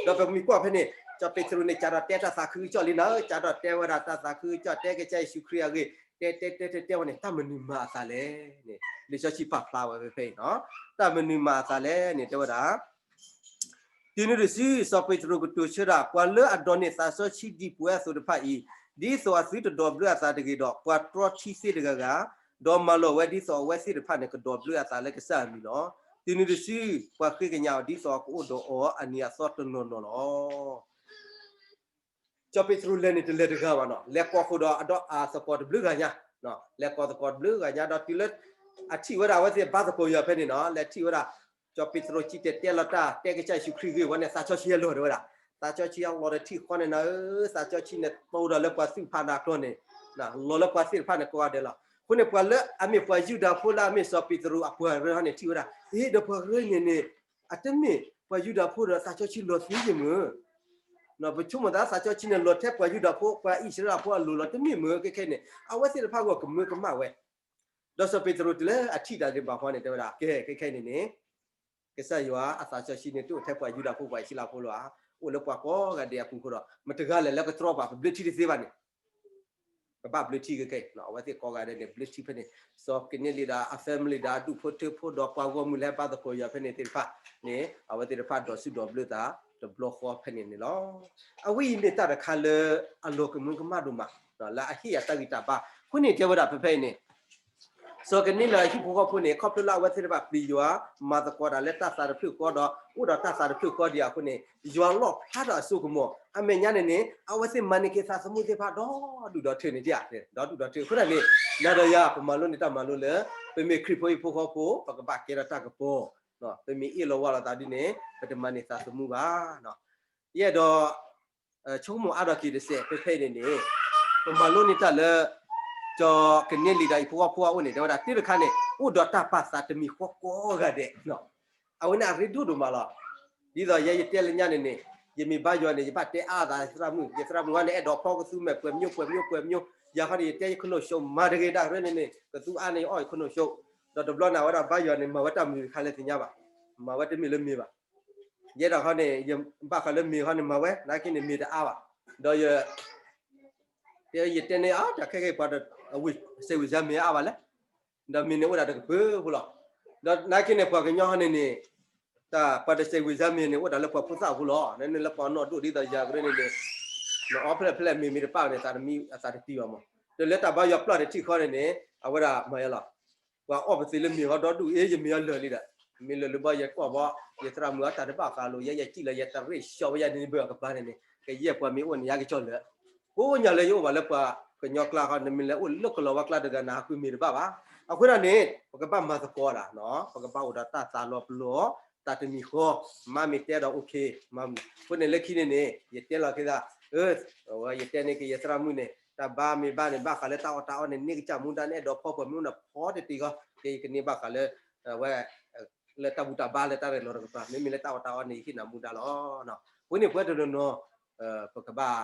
ီၤ. ဒီးပမ့ၢ်ကွၢ်ဖဲန့ၣ် စီၤပ့းတရူးန့ၣ် ကးဒီးတဲတၢ်သးခုကစီၣ်လံနၤဧၢ, ကးဒီးတဲဝဲဒၣ်တၢ်သးခုကစီၣ် တဲကစၢ်ယ့ၣ်ၡူးခရံာ်အဂ့ၢ်, တဲတဲတဲတဲတဲဝဲန့ၣ် တၢ်မနုၤမၤအသးလဲၣ်န့ၣ် လံာ်စီဆှံပာ်ဖျါဝဲဖဲဖဲအံၤနီၤ, တၢ်မနုၤမၤအသးလဲၣ်န့ၣ် တဲဝဲဒၣ် တုၤနုၤတစု စီၤပ့းတရူးကတိၤဆၢဒၣ် ပှၤလၢအဒိးန့ၢ်သးစီဆှံဒံးပဝဲအသိးတဖၣ်အံၤ, ဒ်သိးအသုတဒိးဘျၢအသးတဂ့ၤဒီး ပှၤတြီထံသ့တဂၤဂၤ, ဒီးမၤလိာ်ဝဲဒ်သိးအဝဲသ့ၣ်တဖၣ်န့ၣ် ကဒိးဘျၢအသးလၢကစၢ်အမံၤလီၤ. တုၤနုၤတစု ပှၤဃ့ကညးအီၤဒ်သိးအကအိၣ်ဒီးအီၤအနံၤအသီတနီၤနီၤလီၤ. စီၤပ့းတရူးလဲၤန့ၣ်တလဲၤတဂၤဘၣ်နီၤ, လဲၤကိးဃုာ်ဒီးအဒီးအသကိးတဘျုးဂၤညါ, လဲၤကိးသကိးတဘျုးဂၤညါဒီးတုၤလၢ အထံၣ်ဝဲဒၣ်အဝဲသ့ၣ်ဘါသကိးယွၤဖဲန့ၣ်နီၤ, လဲၤထံၣ်ဝဲဒၣ် စီၤပ့းတရူးစံၣ်တဲၤတဲလီၤတၢ် တဲကစၢ်ယ့ၣ်ၡူးခရံာ်ဂ့ၢ်ဝဲန့ၣ် သးစီဆှံအလီၢ်တဲဝဲဒၣ်, သးစီဆှံအလီၢ်တထံၣ်ဃီန့ၣ်နၤဧၢ, သးစီဆှံန့ၣ်တိၢ်ဒီးလၢပှၤသူၣ်ဖးနၤကျီန့ၣ်, လီၤလၢပှၤသ့ၣ်တဖၣ်န့ၣ်ကိးဂၤဒဲးလီၤ. အဃိန့ၣ် ပှၤလၢအမ့ၢ်ပှၤယူဒၤဖိလၢအမ့ၢ်စီၤပ့းတရူးအပှၤရၢဟီန့ၣ်ထံၣ်ဝဲဒၣ်, အ့ ဒီးပှၤရၢန့ၣ်န့ၣ် အတမ့ၢ်ပှၤယူဒၤဖိဒီးသးစီဆှံလီၤသ့ယဲၢ်မုၢ် ပဆိကမိၣ်သးသးစီဆှံန့ၣ်လီၤထဲပှၤယူဒၤဖိ ပှၤအံၣ်စရ့လးဖိအလိၤလီၤ, တမ့ၢ်မုၢ်ခဲခဲအံၤန့ၣ် အဝဲသ့ၣ်တဖၣ်ဂီၢ်ကမၢကမၣ်ဝဲ, ဒီးစီၤပ့းတရူးတုၤလၢအထံၣ်တၢ်ဒံးဘၣ်ဖဲန့ၣ် တဲဝဲဒၣ် ကဲ ခဲခဲအံၤန့ၣ်န့ၣ် ကစၢ်ယွၤအသးစီဆှံန့ၣ် တအိၣ်ထဲပှၤယူဒၤဖိပှၤအံၣ်စရ့လးဖိလီၤဧါ, အိၣ်လၢပှၤကိးဂၤဒဲးအပူၤအဃိဒီး မတဂၤလဲၣ်လၢကတြီပှၤ ပဘျၢထံတသ့ဘၣ်န့ၣ် ကဘၣ်ဘျၢထံခဲခဲအံၤ အဝဲသ့ၣ်ကိးဂၤဒဲးန့ၣ် ဘျၢထံဖဲန့ၣ် စီၤကနဲလံဒီးအ family ဒီးအဒူၣ်ဖိထၢဖိဒီးပှၤဂီၢ်မုၢ်လၢဟဲဘါသကိးယွၤဖဲန့ၣ်သ့ၣ်တဖၣ်န့ၣ် အဝဲသ့ၣ်တဖၣ်ဒိးစူၣ်ဒိးဘျၢသးတဘျီဃီဖဲန့ၣ်န့ၣ်လီၤ. အဝဲအံၤမ့ၢ်တၢ်တခါလၢအလီၤကမၢကမၣ်ဒိၣ်မး လၢအဟ့ၣ်အတၢ်ဂံၢ်တၢ်ဘါ အဃိန့ၣ်တဲဝဲဒၣ်ဖဲဖဲအံၤန့ၣ် စီၤကနဲလံအဟံၣ်ဖိဃီဖိန့ၣ် ခီဖျိလၢအဝဲသ့ၣ်တဖၣ်ပျံၤယွၤ မၤသကိးတၢ်လၢတၢ်သးတဖျၢၣ်ဃီဒီး အိၣ်ဒီးတၢ်သးတဖျၢၣ်ဃီဒံးအဃိန့ၣ် ယွၤလီၣ်ဖျါထီၣ်အစိကမီၤ အမဲာ်ညါန့ၣ်န့ၣ် အဝဲသ့ၣ်မၤန့ၢ်က့ၤသးသမူသ့ၣ်တဖၣ်ဒီဒူၣ်ဒီထၢန့ၣ်ဒ် ဒီဒူၣ်ဒီထၢအဃိန့ၣ် နၤဒီးယၤ ပမၤလိန့ၢ်တၢ်မၤလိလၢ ပမ့ၢ်ခရံာ်ဖိဟံၣ်ဖိဃီဖိ ပကဘၣ်ကဲထီၣ်တၢ်ကပီၤ ပမ့ၢ်အ့ၣ်လိာ်ဝါလိာ်သးဒ်န့ၣ် ပတမၤန့ၢ်သးသမူဘၣ်. ယအဲၣ်ဒိး ဆိကမိၣ်အါထီၣ်က့ၤတစဲး ဖဲဖဲအံၤန့ၣ်န့ၣ် ပမၤလိန့ၢ်တၢ်လၢ စီၤကနဲလံဒီးအဟံၣ်ဖိဃီဖိအအိၣ်န့ၣ် တဲဝဲဒၣ်တၢ်တခါန့ၣ် အိၣ်ဒီးတၢ်ပာ်သးတမံၤဃီကိးဂၤဒဲး အဝဲန့ၣ်အရ့ဒိၣ်ဒိၣ်မးလီၤ. ဒ်သိးယဲယတဲလၢညါန့ၣ်န့ၣ် ယမ့ၢ်ဘါယွၤန့ၣ် ယဘၣ်တဲအါသးယသရၣ်မုၣ် ယသရၣ်မုၣ်ဟီန့ၣ် အဲၣ်ဒိးဖီကသူမဲာ်ပှဲၤမၠိပှဲၤမၠိပှဲၤမၠိ ယၤခီန့ၣ် ယတဲယခနိၣ်ၡိမၤတဂ့ၤဒၣ်ရဲန့ၣ်န့ၣ် ကသူအါန့ၣ် ယအီၣ်ယခနိၣ်ၡိ ဒီးတဘျီန့ၣ် အဝဲဒၣ်ဘါယွၤန့ၣ် မၤဝဲတၢ်မနုၤတခါလဲၣ်သ့ၣ်ညါဘၣ် မၤဝဲတမ့ၢ်လၢမ့ၢ်ဘၣ် ယဲဒၣ်ခီန့ၣ် ယဘၣ်ဃးလၢမ့ၢ်ခီန့ၣ်မၤဝဲ နာ်က့န့ၣ်မ့ၢ်တအါဘၣ် ဒီးယ တဲယတဲန့ၣ်အါ တၢ်ခဲကဲပှၤ စဲးဝံၤစါမ့ၢ်အါဘၣ်လဲၣ် ဒီးမ့ၢ်န့ၣ်အိၣ်ဒၣ်တကပၢၤဖိလီၤ ဒီးနာ်က့န့ၣ် ပှၤကညီဟီန့ၣ်န့ၣ် တၢ်ပှၤတစဲးဝံၤစါမ့ၢ်န့ၣ် အိၣ်ဒၣ်လၢပှၤဖိသၣ်ဖိလီၤ နလၢပှၤနီၢ်ဒိၣ်ဒ်သိးယၤကရၢန့ၣ်န့ၣ် နအီဖဲလဲၣ်ဖဲလဲၣ်မ့ၢ်မ့ၢ်တပၣ်န့ၣ် သးတမံအသးတတံၢ်ဘၣ်မး ဒီးလၢတၢ်ဘါယွၤပျၢ်တထံၣ်ခီန့ၣ်န့ၣ် အဝဲဒၣ်မၤယါလီၤ ပှၤအီၣ်ပသ့လၢမ့ၢ်ဟီဒီဒူၣ်အ့ ယမ့ၢ်အီၤလၢာ်လံဒီး မ့ၢ်လၢာ်လၢဘီယကွၢ်ဘီ ယသရၣ်မုၣ်အတၢ်တဘၣ်ဃးလိာ် ယဲယစံၣ်လၢယတရ့ၣ်ဆှီဝဲယၤန့ၣ်ဘၢအကပၤန့ၣ်န့ၣ် ကယဲၢ်ပှၤမ့ၢ်အိၣ်န့ၣ် ယါကစီၣ်လၢာ် ကိးညါလၢယအိၣ်ဘၣ်လၢပှၤကညီကျါခီ နမ့ၢ်လဲၤအိၣ်လၢကလီၤဝါကျါတဂၤန့ၣ် ဟးဃုမ့ၢ်တဘၣ်ဘၣ် အဃိဒၣ်န့ၣ် ပကဘၣ်မၤသကိးဒၣ် ပကဘၣ်အိၣ်ဒီးတၢ်သးလီၤပလိာ် တၢ်တမံၤဃီ မၤမ့ၢ်တဲဒီး okay မၤမ့ၢ် အဃိန့ၣ်လၢခံန့ၣ်န့ၣ် ယတဲလီၤက့ၤသး အဝဲယတဲန့ၢ်က့ၤယသရၣ်မုၣ်န့ၣ် တၢ်ဘါမ့ၢ်ဘၣ်န့ၣ် ဘၣ်ဃးလၢတၢ်အီၣ်တၢ်အီန့ၣ် န့ၢ်ကစၢ်မူဒါန့ၣ် အဲၣ်ဒိးဖီပှဲၤမ့ၢ်အိၣ်န့ၣ် ဖီတတ့ၢ်ဃီ ကဲယကန့ၢ်ဘၣ်ဃးလၢ အဝဲ လၢတၢ်ဘူၣ်တၢ်ဘါလၢတၢ်ရဲၣ်လီၤတကပၤ မ့မ့ၢ်လၢတၢ်အီၣ်တၢ်အီန့ၣ် ယဟ့ၣ်နၤမူဒါလီၤ. အဃိန့ၣ် ပဝဲတနီၤနီၤ ပကဘၣ်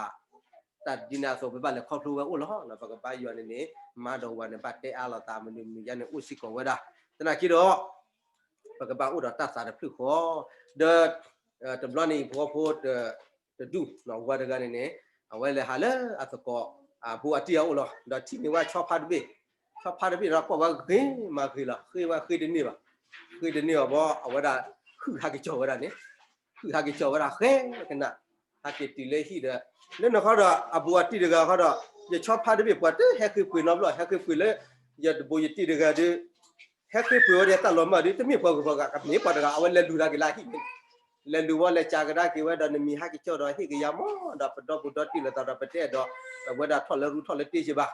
တၢ်ဒ်န့ၣ်အသိး ပဘၣ်လဲၤခီဖျိဝဲအိၣ်လီၤ. ပကဘၣ်ယွၤန့ၣ်န့ၣ် မါဒီးဝၤန့ၣ် ဘၣ်တဲအါလိာ်သး မနုၤမနုၤယါန့ၣ် အိၣ်စ့ၢ်ကီးဝဲဒၣ်. သနာ်က့ဒီး ပကဘၣ်အိၣ်ဒီးတၢ်သးတဖျၢၣ်ဃီ ဒီး တဘျီန့ၣ် ယဖိဃီဖိ တဒူၣ် ဝၤတဂၤန့ၣ်န့ၣ် အဝဲလဲၤဟးလၢအသကိး အဘူးအတံၢ်အအိၣ်လီၤ. ဒီးထံၣ်န့ၢ်ဝဲဆီဖါတဘ့ၣ်, ဆီဖါတဘ့ၣ်ဒီးကွၢ်ဝဲဂ့ၤမးဂ့ၤလီၤ, ဃ့ဝဲဃ့တန့ၢ်ဘၣ်, ဃ့တန့ၢ်အီၤဘၣ် အဝဲဒၣ် ဟုၣ်ဟးက့ၤကၠီၣ်ဝဲဒၣ်န့ၣ်, ဟုၣ်ဟးက့ၤကၠီၣ်ဝဲဒၣ်ဃဲကနၣ်, ဟးက့ၤတုၤလၢဟံၣ်ဒီး လၢနခီဒီး အဘူးအတံၢ်တဂၤခီဒီး ယဆီဖါတဘ့ၣ်ပှၤတဟဲဃ့ပှ့ၤနီတဘျီ ဟဲဃ့ပှ့ၤလၢ ယတဘူးယတံၢ်တဂၤဒီး ဟဲဃ့ပှ့ၤဝဲဒီးတၢ်လီၤမၢ်ဒီး တမ့ၢ်ပှၤဂုၤပှၤဂၤ ကမ့ၢ်ပှၤတဂၤ အဝဲလဲၤလူၤတၢ်က့ၤလၢအဟံၣ်န့ၣ်, လဲၤလူၤဝဲလဲၤကးကဒါက့ၤဝဲဒီး နမံၤဟးက့ၤကၠီၣ်ဒီးဟ့ၣ်က့ၤယၤမး ဒီးပဒီပုၢ်ဒီတံၢ်လိာ်သးဒီး ပတအဲၣ်ဒိး အဝဲဒၣ်ထီၣ်လၢရူထီၣ်လၢတ့ၢ်က့ၤဘၣ်,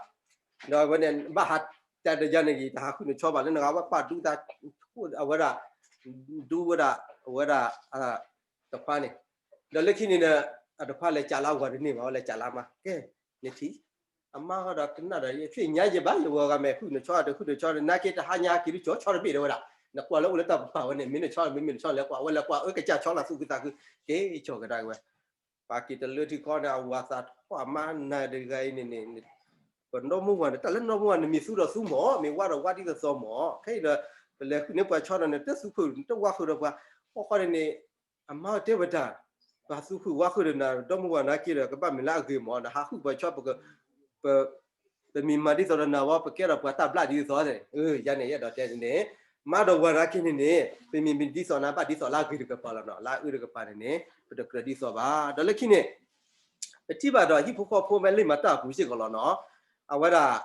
ဒီးအဝဲန့ၣ် ဘၣ်ဟးတဲတယါန့ၣ် ယတဟးဃုနဆီဘၣ် လၢနဂၤဝဲပာ်ဒူသး အဝဲဒၣ် ဒူဝဲဒၣ် အဝဲဒၣ် တခွါန့ၣ်, ဒီးလၢခံန့ၣ်ဒီး အတခွါလဲၤကးလၢအဝၤတန့ၢ်ဘၣ် ဝဲလဲၤကးလၢအမါ ကဲ နထံၣ် အမါဃီဒီးကနၣ်ဒီး ယသ့ၣ်ညါယဘၣ် ယဝဲဂၤမဲာ်ဃုနဆီတဃုနဆီ နာ်က့တဟါညါက့ၤဒုးကၠီၣ်ဆီတဘ့ၣ်တဲဝဲဒၣ်, နကွၢ်လၢအိၣ်လၢတၢ်ပပာ်ဝဲန့ၣ် မ့ၢ်နဆီမ့မ့ၢ်နဆီလဲၤကွၢ် အဝဲလဲၤကွၢ်အၢကစၢ်ဆီလၢသူၣ်ခုသးခု က့ၤကၠီၣ်ကဒါက့ၤဝဲ, ပာ်က့ၤတလၢထံခီန့ၣ် အဝၤသးထီၣ်အမါနၤတဂၤအံၤန့ၣ်န့ၣ် ပနီၢ်မိၢ်ဝၤန့ၣ် တၢ်လၢနီၢ်မိၢ်ဝၤန့ၣ် မ့ၢ်သူဒီးသူမး မ့ၢ်ဝါဒီးဝါဒ်သိးသိးမး ခဲအံၤဒီး ပလဲၤဃုန့ၢ်ပှၤဆီဒီးန့ၣ် တသူၣ်ဖုၣ် တဝါဃုာ်ဒီးပှၤ အဃိန့ၣ်န့ၣ် အမါတဲဝဲတၢ် ပှၤသူၣ်ဖုၣ်ဝါဃုာ်ဒီးနၤ ဒီမိၢ်ဝၤနာ်က့ဒီး ကဘၣ်မ့ၢ်လၢအဂ့ၤမး နဟးဃုပှၤဆီ ပ ပမ့ၢ်မၤဒ်သိးဒီးနၤဝဲ ပကဲဒီးပှၤတၢ်ဘျၣ်ဒ်သိးသိးန့ၣ် ယၤန့ၣ် ယအဲၣ်ဒိးတဲန့ၣ် မါဒီးဝၤနာ်က့န့ၣ်န့ၣ် ပမ့ၢ်မ့ၢ်ဒ်သိးနၤဘၣ်ဒ်သိးလၢအဂ့ၤတကပၤလီၤနီၤ လၢအအၢတကပၤန့ၣ်န့ၣ် ပတကြၢးဒ်သိးဘၣ် ဒီးလၢခံန့ၣ် ပထံၣ်ဘၣ်ဒီးဟံၣ်ဖိဃီဖိမ့ၢ်လံာ်မၤတၢ်အပူၤစ့ၢ်ကီးလီၤနီၤ အဝဲဒၣ်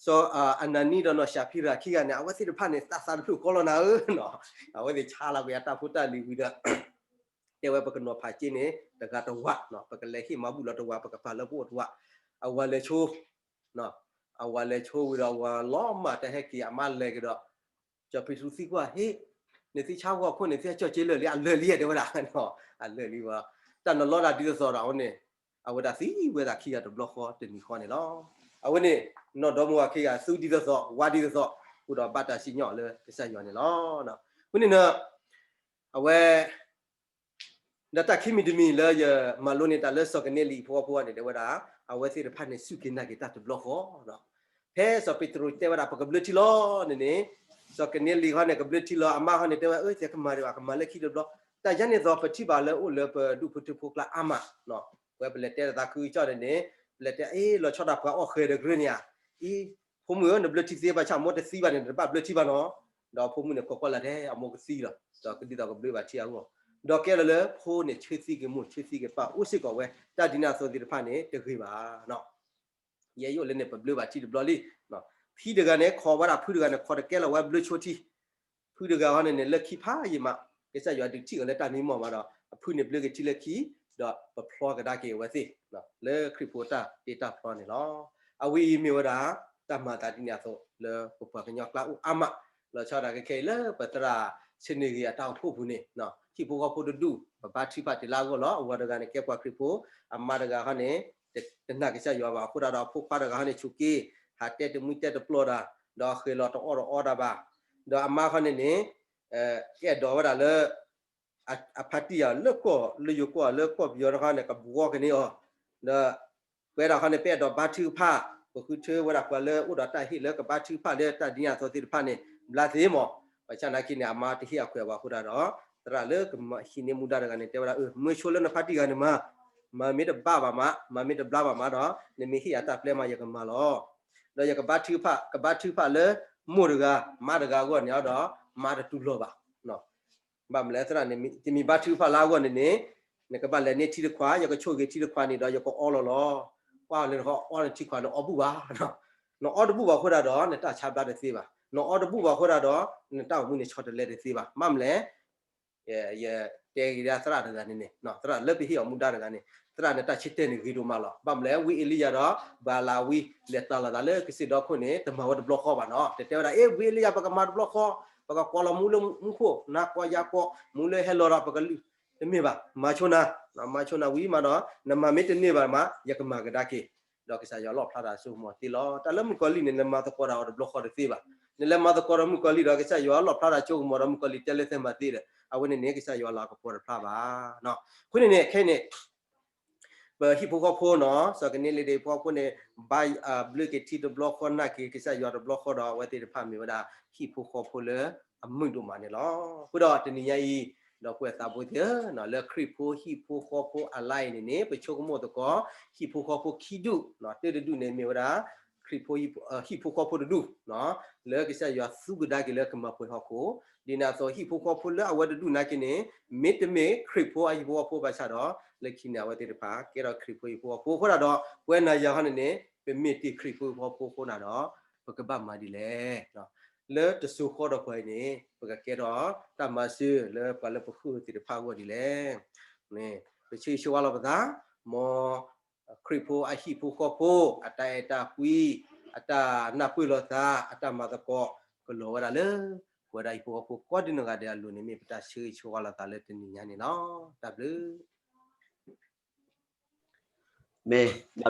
စီၤအနၤနံဒီးနီၢ်ၡၤဖံရၤခံဂၤန့ၣ် အဝဲသ့ၣ်တဖၣ်န့ၣ် သးသးတဖျၢၣ်ဃီလီၤနၤဧၢနီၤ အဝဲသ့ၣ်ဆါလီၤကွံာ်အတၢ်ဖိတၢ်လံၤဝံၤဒီး တဲဝဲပကနီၤဖးက့န့ၣ် တဂၤတဝးနီၤ ပကလဲၤဟ့ၣ်မၤဘူၣ်လီၤတဝး ပကပာ်လၢပအိၣ်တဝး အဝၤလဲၤဆိ အဝၤလဲၤဆိဝံၤဒီး အဝၤလီၤမၢ်တၢ်ဟဲက့ၤ အမါလဲၤက့ၤဒီး စီၤပ့းတရူးသံကွၢ် ဟ့ၣ် နသုဆါဂီၤခိၣ်န့ၣ် သုဟဲကၠီၣ်က့လၢာ်လံ အလၢာ်လံတဲဝဲဒၣ် အလၢာ်လံဝဲ တၢ်နလီတၢ်ဒ်သိးသိးဒီးအဝဲန့ၣ် အဝဲဒၣ်သံဝဲဒၣ်ခံဂၤတဘျီဃီတနံၤဃီန့ၣ်လီၤ. အဝဲန့ၣ် နီၢ်ဒီမါဝၤခံဂၤ သူဒ်သိးသိး ဝါဒ်သိးသိး ဃုာ်ဒီးဘၣ်တၢ်စံၣ်ညီၣ်လၢကစၢ်ယွၤန့ၣ်လီၤ. အဃိန့ၣ် အဝဲ ဒီးတၢ်ခံမံၤတမံၤလၢယမၤလိန့ၢ်တၢ်လၢစီၤကန့လံဖိအဖိအန့ၣ် တဲဝဲဒၣ် အဝဲသ့ၣ်တဖၣ်န့ၣ် စူၢ်က့ၤနာ်က့ၤတၢ်တဘျီဃီ ဖဲစီၤပ့းတရူးတဲဝဲဒၣ် ပကဘျၢထံလီၤန့ၣ်န့ၣ် စီၤကန့လံဃီန့ၣ် ကဘျၢထံလီၤ အမါဃီန့ၣ် တဲဝဲ အၢ ယကမၤဒံးဘၣ် ကမၤလၢခံတဘျီ တၢ်ယါန့ၣ်သိး ပထံၣ်ဘၣ်လၢအိၣ်လၢပဒူၣ်ဖိထၢဖိကျါအါမး ပဝဲပလဲၤတဲတၢ်သးခုကစီၣ်န့ၣ်န့ၣ် ပလဲၤတဲ အ့ လီၤဆီဒၣ်ပှၤအီၣ်ဃဲၤဒီးကရၢန့ၣ်ဧါ အံၤ ဖိမုၣ်ဧၢ နဘျၢထံသ့ဘၣ်ဆၣ် မိၢ်တသံဘၣ်န့ၣ် နတဘၣ်ဘျၢထံဘၣ်နီၤ ဒီးဖိမုၣ်န့ၣ် ခိးကွၢ်လၢ်ထဲ အမိၢ်ကသံလီၤ ဒီးကဒ်သိးကဘျၢဘၣ်ထံအဂီၢ် ဒီးကဲလၢလၢဖိန့ၣ် ဆၢသံက့ၤမိၢ် ဆၢသံက့ၤပၢ် အိၣ်စ့ၢ်ကီးဝဲ တၢ်ဒ်န့ၣ်အသိးသ့ၣ်တဖၣ်န့ၣ် တဂ့ၤဘၣ်နီၤ ယဲယအိၣ်လၢန့ၣ် ပဘျၢဘၣ်ထံတဘျီလံ ဖံတဂၤန့ၣ် ခိးဝဲဒၣ်ဖုတဂၤန့ၣ် ခိးတကဲလီၤဝဲဘျၢဆိထံ ဖုတဂၤဟီန့ၣ်န့ၣ် လၢခံဖးယံာ်မး ကစၢ်ယွၤဒုးထံၣ်အီၤလၢတၢ်မံမီၢ်မးဒီး အဖုန့ၣ်ဘျၢက့ၤထံလၢခံ ဒီးပဖျီကဒါက့ၤအဝဲသ့ၣ် လၢခရံာ်ဖိတၢ်တ့တၢ်ဖျီန့ၣ်လီၤ. အဝဲအံၤမ့ၢ်ဝဲဒၣ် တၢ်မၤသးဒ်န့ၣ်အသိး လၢပပှၤကညီကျါအိၣ်အါမး လီၤဆီဒၣ်ကခဲအံၤလၢပသရၣ်ဆ့န့ၢ်ဂ့ၤအတၢ်အိၣ်ဖှိၣ်ပူၤန့ၣ် ဟံၣ်ဖိဃီဖိတဒူၣ် ပဘါထုကဖၣ်တ့ၢ်လၢအဂီၢ်လီၤ. အဝၤတဂၤန့ၣ် ကဲပှၤခရံာ်ဖိ အမါတဂၤဟီန့ၣ် တနာ်ကစၢ်ယွၤဘၣ် အဃိသတးဒီး အဖိခွါတဂၤဟီန့ၣ် ဆူးက့ ဟးတဲတမှံတဲတပျီၢ်တၢ် ဒီးအဃဲၤလီၤတအီၣ်တအီတၢ်ဘၣ် ဒီးအမါခီန့ၣ်န့ၣ် ကအဲၣ်ဒိးဝဲဒၣ်လၢ အဖါတံၢ်ယၤလၢကီၢ် လၢယိၤကီၢ် လၢကီၢ်ပယီၤတခီန့ၣ် ကဘှီကန့ၢ်အီၤ ဒီး ပဝဲဒၣ်ခီန့ၣ် ပအဲၣ်ဒိးဘါထုကဖၣ် ပဃုထၢဝဲဒၣ်ပှၤလၢအိၣ်ဒီးတၢ်ဟ့ၣ်လၢကဘါထုကဖၣ်လၢတၢ်ဒ်န့ၣ်အသိးသ့ၣ်တဖၣ်န့ၣ် ဘျါသ့မး ဘၣ်ဆၣ်နာ်က့န့ၣ် အမါတဟ့ၣ်အခွဲးဘၣ်အဃိသတးဒီး သရၣ်လၢကဟံးန့ၢ်မူဒါတဂၤန့ၣ် တဲဝဲဒၣ် အၢ မၢဆိလၢနဖါတံၢ်ဂၤန့ၣ်မၤ မၤမ့ၢ်တဘၣ်ဘၣ်မး မၤမ့ၢ်တဘျါဘၣ်မးဒီး နမ့ၢ်ဟ့ၣ်ယၤတၢ်ပျဲမး ယကမၤလီၤ ဒီးယကဘါထုကဖၣ် ကဘါထုကဖၣ်လၢမိၢ်တဂၤ မါတဂၤအဂီၢ်န့ၣ်ဒီး မါတတူၢ်လိာ်ဘၣ် ဘၣ်မနုၤလဲၣ် သရၣ်န့ၣ် တမ့ၢ်ဘါထုကဖၣ်လၢအဂီၢ်န့ၣ်န့ၣ် နကဘၣ်လဲၤန့ၢ်ထံတခွး ယကဆိၣ်ဂ့ၤထံတခွးန့ၣ်ဒီး ယကအီလီၤလီၤ ကွၢ်လၢနကအီနထံခွးန့ၣ်အီဘူၣ်ဘၣ် နအီတဘူၣ်ဘၣ်အဃိသတးဒီး နတၢ်ဆါဘျါတသ့ဘၣ် နအီတဘူၣ်ဘၣ်အဃိသတးဒီး နတၢ်အိၣ်မူန့ၣ်ဆီတလဲတသ့ဘၣ် ဘၣ်မနုၤလဲၣ် ယတဲဂ့ၤဒၣ်သရၣ်တဂၤန့ၣ်န့ၣ် သရၣ်လၢပဟ့ၣ်အီၤမူဒါတဂၤန့ၣ် သရၣ်န့ၣ်တၢ်ဆၢတဲာ်န့ၣ်ဂ့ၤဒိၣ်မးလီၤ ဘၣ်မနုၤလဲၣ် ဝံအ့လံယၤဒီး ဘၤလးဝံ လဲၤတၢ်လီၤသးလၢကစၢၢ်ဒီခိၣ်န့ၣ် တမၤဝဲတဘျီဃီဘၣ်နီၤ တတဲဝဲဒၣ် အ့ ဝံအ့လံယၤ ပကမၤတဘျီဃီ ပကကိးလီၤမူလၢမူခိၣ် နၤကိးယၤကိး မူလၢဟဲလီၤဒီး ပကလုၢ် တမ့ၢ်ဘၣ်, မၤဆိနၤ, မၤဆိနၤဝံၤမးဒီး နမၤမ့ၢ်တန့ၢ်ဘၣ်မး ယကမၤကဒါက့ၤ, ဒီးကစၢ်ယွၤလီၣ်ဖျါတၢ်ဆိကမိၣ်သ့လီၤ. တၢ်လၢမုၣ်ကီၤလံၢ်န့ၣ် နမၤသကိးတၢ်အီၤတဘျီဃီတသ့ဘၣ်, နလဲၤမၤသကိးဒီးမုၣ်ကီၤလံၢ်ဒီး ကစၢ်ယွၤလီၣ်ဖျါတၢ်ဆိကမိၣ်ဒီး မုၣ်ကီၤလံၢ်တဲလၢသဲမၤသ့ဒီး အဝဲန့ၣ်န့ၣ် ကစၢ်ယွၤလၤကပီၤတဖျါဘၣ်. အဃိန့ၣ်န့ၣ် ခဲအံၤန့ၣ် ပဟံၣ်ဖိဃီဖိနီၤ, စီၤကနံလ့ဒ့းဖိဃီဖိန့ၣ် ဘါ ဘျုးက့ၤထံတဘျီဃီ နာ်က့ၤကစၢ်ယွၤတဘျီဃီဒီး အဝဲသ့ၣ်တဖၣ်မ့ၢ်ဝဲဒၣ် ဟံၣ်ဖိဃီဖိလၢအမုာ်ဒိၣ်မးန့ၣ်လီၤ. အဃိဒီးတနံၤညါအံၤ ဒီပုၢ်ဝဲၢ်သးဘိသ့ၣ်ဧၢ, လၢခရံာ်ဖိဟံၣ်ဖိဃီဖိအလါအံၤန့ၣ်န့ၣ် ပဆိကမိၣ်သကိး ဟံၣ်ဖိဃီဖိခံဒူၣ်, တၢ်တဒူၣ်န့ၣ်မ့ၢ်ဝဲဒၣ် ခရံာ်ဖိဟံၣ်ဖိဃီဖိတဒူၣ် လၢကစၢ်ယွၤသူကဒါက့ၤလၢကမၤပှဲၤဟီၣ်ခိၣ်, ဒ်န့ၣ်အသိး ဟံၣ်ဖိဃီဖိလၢအဝဲတဒူၣ်နာ်က့ၤန့ၣ် မ့တမ့ၢ်ခရံာ်ဖိအဟံၣ်ဖိဃီဖိဘၣ်ဆၣ်ဒီး လၢခံန့ၣ် အဝဲသ့ၣ်တဖၣ် ကဲထီၣ်ခရံာ်ဖိဟံၣ်ဖိဃီဖိအဃိသတးဒီး ပဝဲနၤယၤဟီန့ၣ်န့ၣ် ပမ့ၢ်တ့ၢ်ခရံာ်ဖိဟံၣ်ဖိဃီဖိအဃိသတးဒီး ပကဘၣ်မၤဒ်လဲၣ်. လၢတစိၤဃီဒီးပှၤအံၤန့ၣ် ပကကဲထီၣ်တၢ်မၤစၢၤလၢပှၤလၢပဃုသ့ၣ်တဖၣ်အဂီၢ်ဒ်လဲၣ်. ပဆၢဂ့ၤဆၢဝါလီၤပသး, မ်ခရံာ်ဖိအဟံၣ်ဖိဃီဖိ အတၢ်အဲၣ်တၢ်ကွံ, အတၢ်နၢ်ပၢၢ်လိာ်သး, အတၢ်မၤသကိး ကလီၤဝဲဒၣ်လၢ ပဝဲဒၣ်ဟံၣ်ဖိဃီဖိကိးဒံနီၢ်ဂၤဒဲးအလိၤန့ၣ် မ့ၢ်ပတၢ်ဆၢဂ့ၤဆၢဝါလီၤသးလၢတနံၤညါန့ၣ်လီၤ. တၢ်ဘျုး မ့ၢ်